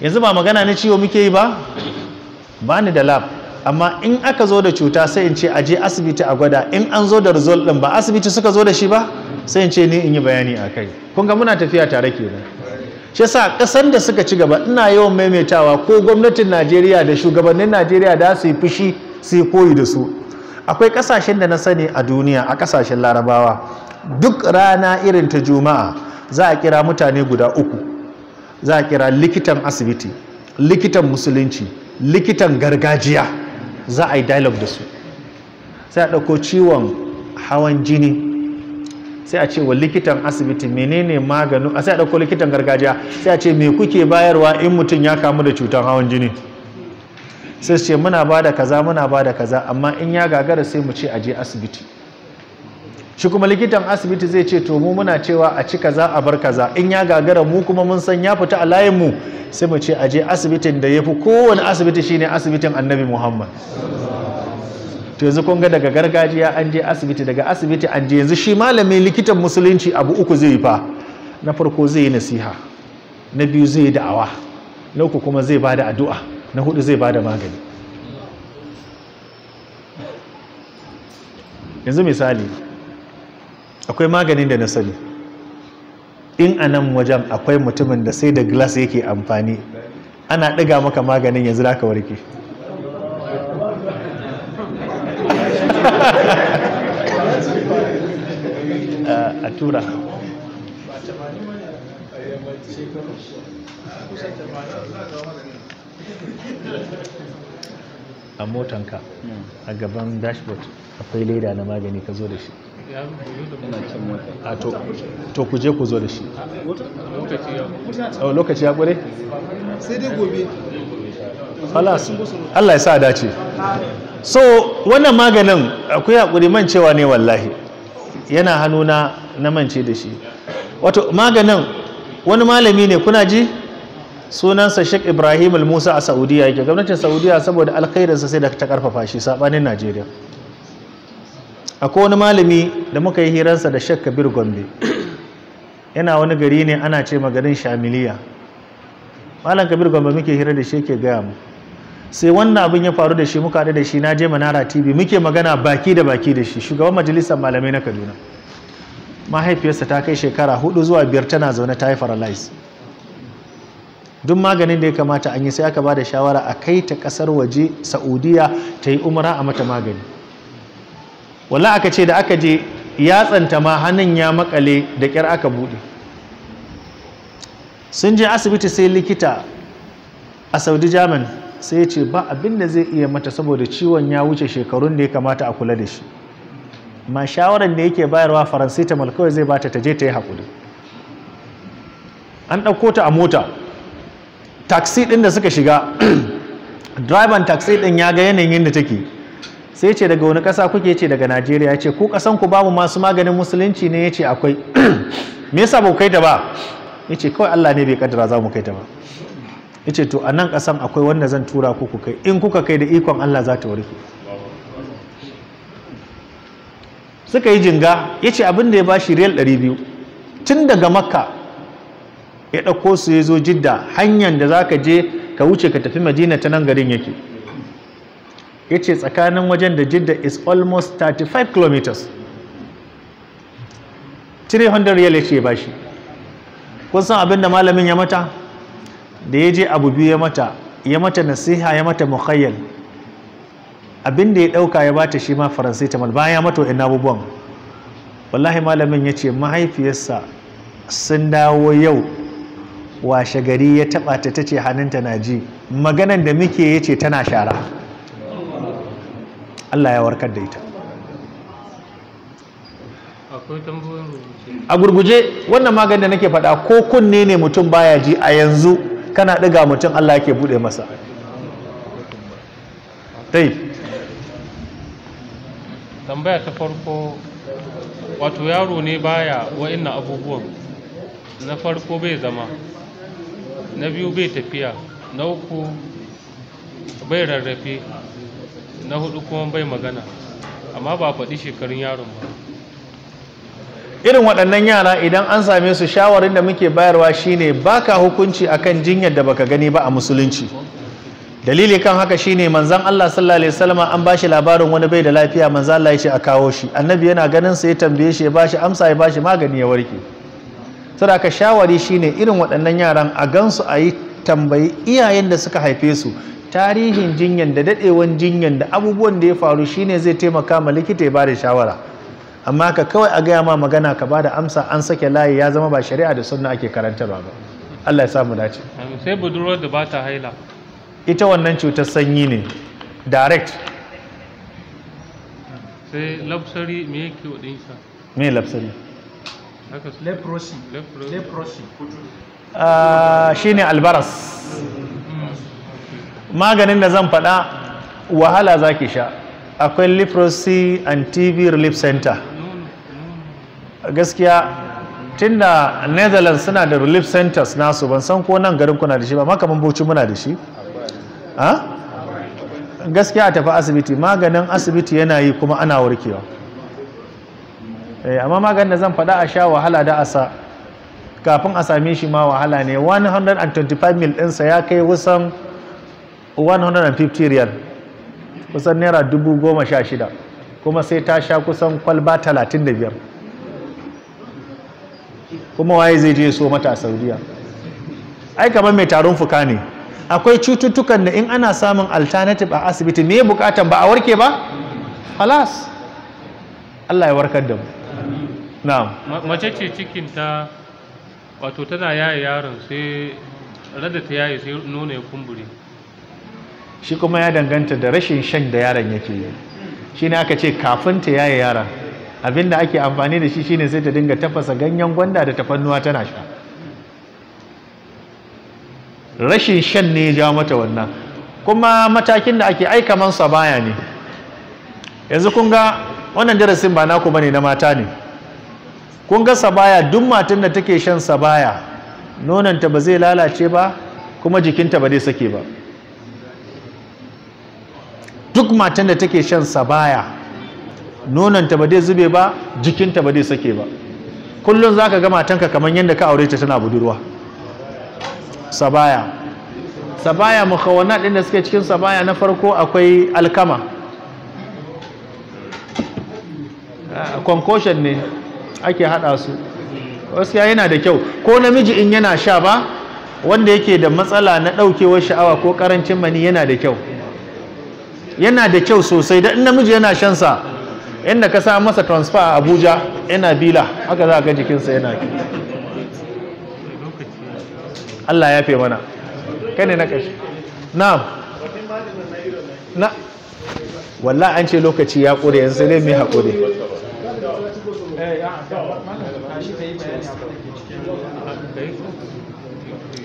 Yanzu ba magana na ciwo muke yi ba, ba ni da lab, amma in aka zo da cuta sai in ce a je asibiti a gwada. In an zo da result din, ba asibiti suka zo da shi ba, sai in ce ni in yi bayani a kai. Kun ga muna tafiya tare kenan. Shi yasa kasan da suka ci gaba, ina yawan maimaitawa, ko gwamnatin Najeriya da shugabannin Najeriya da su yi fushi, su yi koyi da su. Akwai kasashen da na sani a duniya, a kasashen Larabawa, duk rana irin ta Juma'a za a kira mutane guda uku. Za a kira likitan asibiti, likitan musulunci, likitan gargajiya, za a yi dialogue da su. Sai a ɗauko ciwon hawan jini, sai a ce wa likitan asibiti menene maganin a, sai a ɗauko likitan gargajiya, sai a ce me kuke bayarwa in mutum ya kamu da cutar hawan jini? Sai su ce muna ba da kaza, muna ba da kaza, amma in ya gagara sai mu ce a je asibiti. Shi kuma likitan asibiti zai ce to mu muna cewa a ci kaza a bar kaza, in ya gagara mu kuma mun san ya fita a layin mu, sai mu ce a je asibitin da ya fi kowane asibiti, shine asibitin Annabi Muhammad. To yanzu kun ga daga gargajiya an je asibiti, daga asibiti an je, yanzu shi malamin likitan musulunci abu uku zai yi fa. Na farko zai yi nasiha, na biyu zai yi da'awa, na uku kuma zai bada addu'a, na hudu zai bada magani. Yanzu misali akwai maganin da na sani, in a nan wajen akwai mutumin da sai da glass yake amfani, ana ɗiga maka maganin yanzu za ka warke. A tura a motanka a gaban dashboard akwai leda na magani, ka zo da shi. A to ku je ku zo da shi. Lokaci ya ƙure? Sai dai gobe. Falas, Allah ya sa dace. So wannan maganin akwai haƙuri, mancewa ne wallahi, yana hannuna na mance da shi. Wato maganin wani malami ne, kuna ji sunansa Sheikh Ibrahim Al-Musa, a Saudiya yake. Gwamnatin Saudiya saboda alkhairinsa sai da ta karfafa shi, sabanin Najeriya. Akwai wani malami da muka yi hirarsa da Sheikh Kabir Gombe, yana wani gari ne ana ce magarin Shamiliya. Malam Kabir Gombe muke hira da shi, yake gaya mu sai wannan abin ya faru da shi. Muka haɗu da shi, na je Manara TV muke magana baki da baki da shi, shugaban majalisar malamai na Kaduna. Mahaifiyarsa ta kai shekara 4 zuwa 5 tana zaune ta yi paralyze. Duk maganin da ya kamata an yi, sai aka ba da shawara a kai ta kasar waje, Saudiya, ta yi umara a mata magani. Wala aka ce da aka je ya tsanta ma hannun ya makale, da kyar aka buɗe. Sun je asibiti, sai likita a Saudi German sai ya ce ba abin da zai iya mata saboda ciwon ya wuce shekarun da ya kamata a kula da shi. Ma shawarar da yake bayarwa, paracetamol kawai zai bata ta je ta yi haƙuri. An ɗauko ta a mota, taxi ɗin da suka shiga, driver taxi ɗin ya ga yanayin da take, sai ce daga wani ƙasa kuke? Ce daga Najeriya. Ce ku ƙasan ku babu masu maganin musulunci ne? Ya ce akwai. Me yasa ba ku kai ta ba? Ya ce kawai Allah ne bai kaddara za mu kai ta ba. Ya ce to a nan ƙasan akwai wanda zan tura ku kai, in kuka kai da ikon Allah za ta warke. Suka yi jinga, ya ce abin da ya bashi riyal 200. Tun daga Makka ya ɗauko su ya zo Jidda, hanyar da za ka je ka wuce ka tafi Madina ta nan garin yake. Ya ce tsakanin wajen da Jidda is almost 35 kilometers. 300 riyal ya ce ya bashi. Kun san abin da malamin ya mata da ya je? Abu biyu ya mata: ya mata nasiha, ya mata mukhayyal. Abin da ya ɗauka ya bata shi ma paracetamol, bayan ya mata wa'in abubuwan. Wallahi malamin ya ce mahaifiyarsa sun dawo yau, washe gari ya taɓa ta, ta ce hannunta na ji. Maganan da muke, ya ce tana shara. Allah ya warkar da ita. Akwai tambayoyin rubuce. A gurguje, wannan maganin da nake faɗa, ko kunne ne mutum baya ji a yanzu, kana ɗiga mutum Allah yake buɗe masa dai. Tambaya ta farko, wato yaro ne baya wa'innan abubuwan. Na farko bai zama, na biyu bai tafiya, na uku bai rarrafe, na hudu kuma bai magana, amma ba a faɗi shekarun yaron ba. Irin waɗannan yara idan an same su, shawarin da muke bayarwa shine baka hukunci akan jinyar da baka gani ba a musulunci. Dalili kan haka shine manzon Allah sallallahu alaihi wasallam an bashi labarin wani bai da lafiya, manzon Allah ya ce a kawo shi. Annabi yana ganin sa ya tambaye shi, ya bashi amsa, ya bashi magani, ya warke. Saboda haka shawari shine irin waɗannan yaran a gansu a yi tambayi iyayen da suka haife su tarihin jinyan da daɗewan jinyan da abubuwan da ya faru, shine zai taimaka ma likita ya bada shawara. Amma ka kawai a gaya ma magana ka bada amsa, an sake layi, ya zama ba shari'a da sunna ake karantarwa ba. Allah ya samu dace. Amin. Sai budurwar da ba ta haila. Ita wannan cutar sanyi ne direct. Sai leprosy, me yake ɗinsa? Me leprosy? Haka su Leprosy. Leprosy. Leprosy. Shine albaras. Maganin da zan faɗa wahala za ki sha. Akwai Leprosy and TB Relief Center. Nono. Gaskiya tunda Netherlands suna da relief centers nasu, ban san ko nan garin kuna da shi ba, amma kamar Bauchi muna da shi. Gaskiya a tafi asibiti, maganin asibiti yana yi kuma ana warkewa. Amma maganin da zan faɗa a sha wahala da asa kafin a same shi ma wahala ne. 125 mil ɗinsa ya kai kusan 150 riyal, kusan naira 16,000, kuma sai ta sha kusan kwalba 35. Kuma waye zai je so mata a Saudiya? Ai kamar mai tarin fuka ne. Akwai cututtukan da in ana samun alternative a asibiti, me bukatan ba a warke ba? Halas, Allah ya warkar da mu. Na'am. Mace ce cikinta wato tana yaye yaron, sai rada ta yaye sai nono ya kumbure. Shi kuma ya danganta da rashin shan da yaron yake yi. Shi ne aka ce kafin ta yaye yaron, abinda ake amfani da shi shine sai ta dinga tafasa ganyen gwanda da tafannuwa tana sha. Rashin shan ne ya jawo mata wannan. Kuma matakin da ake aika man baya ne. Yanzu kun ga wannan darasin ba naku bane, na mata ne. Kun ga sabaya, duk matan da take shan sabaya nonanta ba zai lalace ba, kuma jikinta ba zai sake ba. Duk matan da take shan sabaya nonanta ba zai zube ba, jikinta ba zai sake ba. Kullum zaka ga matanka kamar yadda ka aure ta tana budurwa. Sabaya, sabaya mukhawanat din da suke cikin sabaya, na farko akwai alkama, concoction ne ake hada su. Gaskiya yana da kyau ko namiji in yana sha ba, wanda yake da matsala na daukewar sha'awa ko karancin mani, yana da kyau, yana da kyau sosai. Da in namiji yana shan sa, inda ka sa masa transfer a Abuja yana bila, haka za ka jikinsa yana kyau. Allah ya fi mana. Kai ne na ƙarshe. Na'am. Na wallahi an ce lokaci ya ƙure, yanzu sai dai mu yi haƙuri.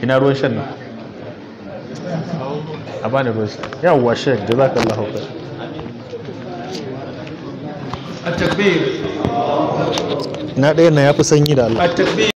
Ina ruwan shan nan? A bani ruwan shan. Yawwa shek, jazakallahu khair. At-takbir. Na ɗayan na ya fi sanyi da Allah. At-takbir.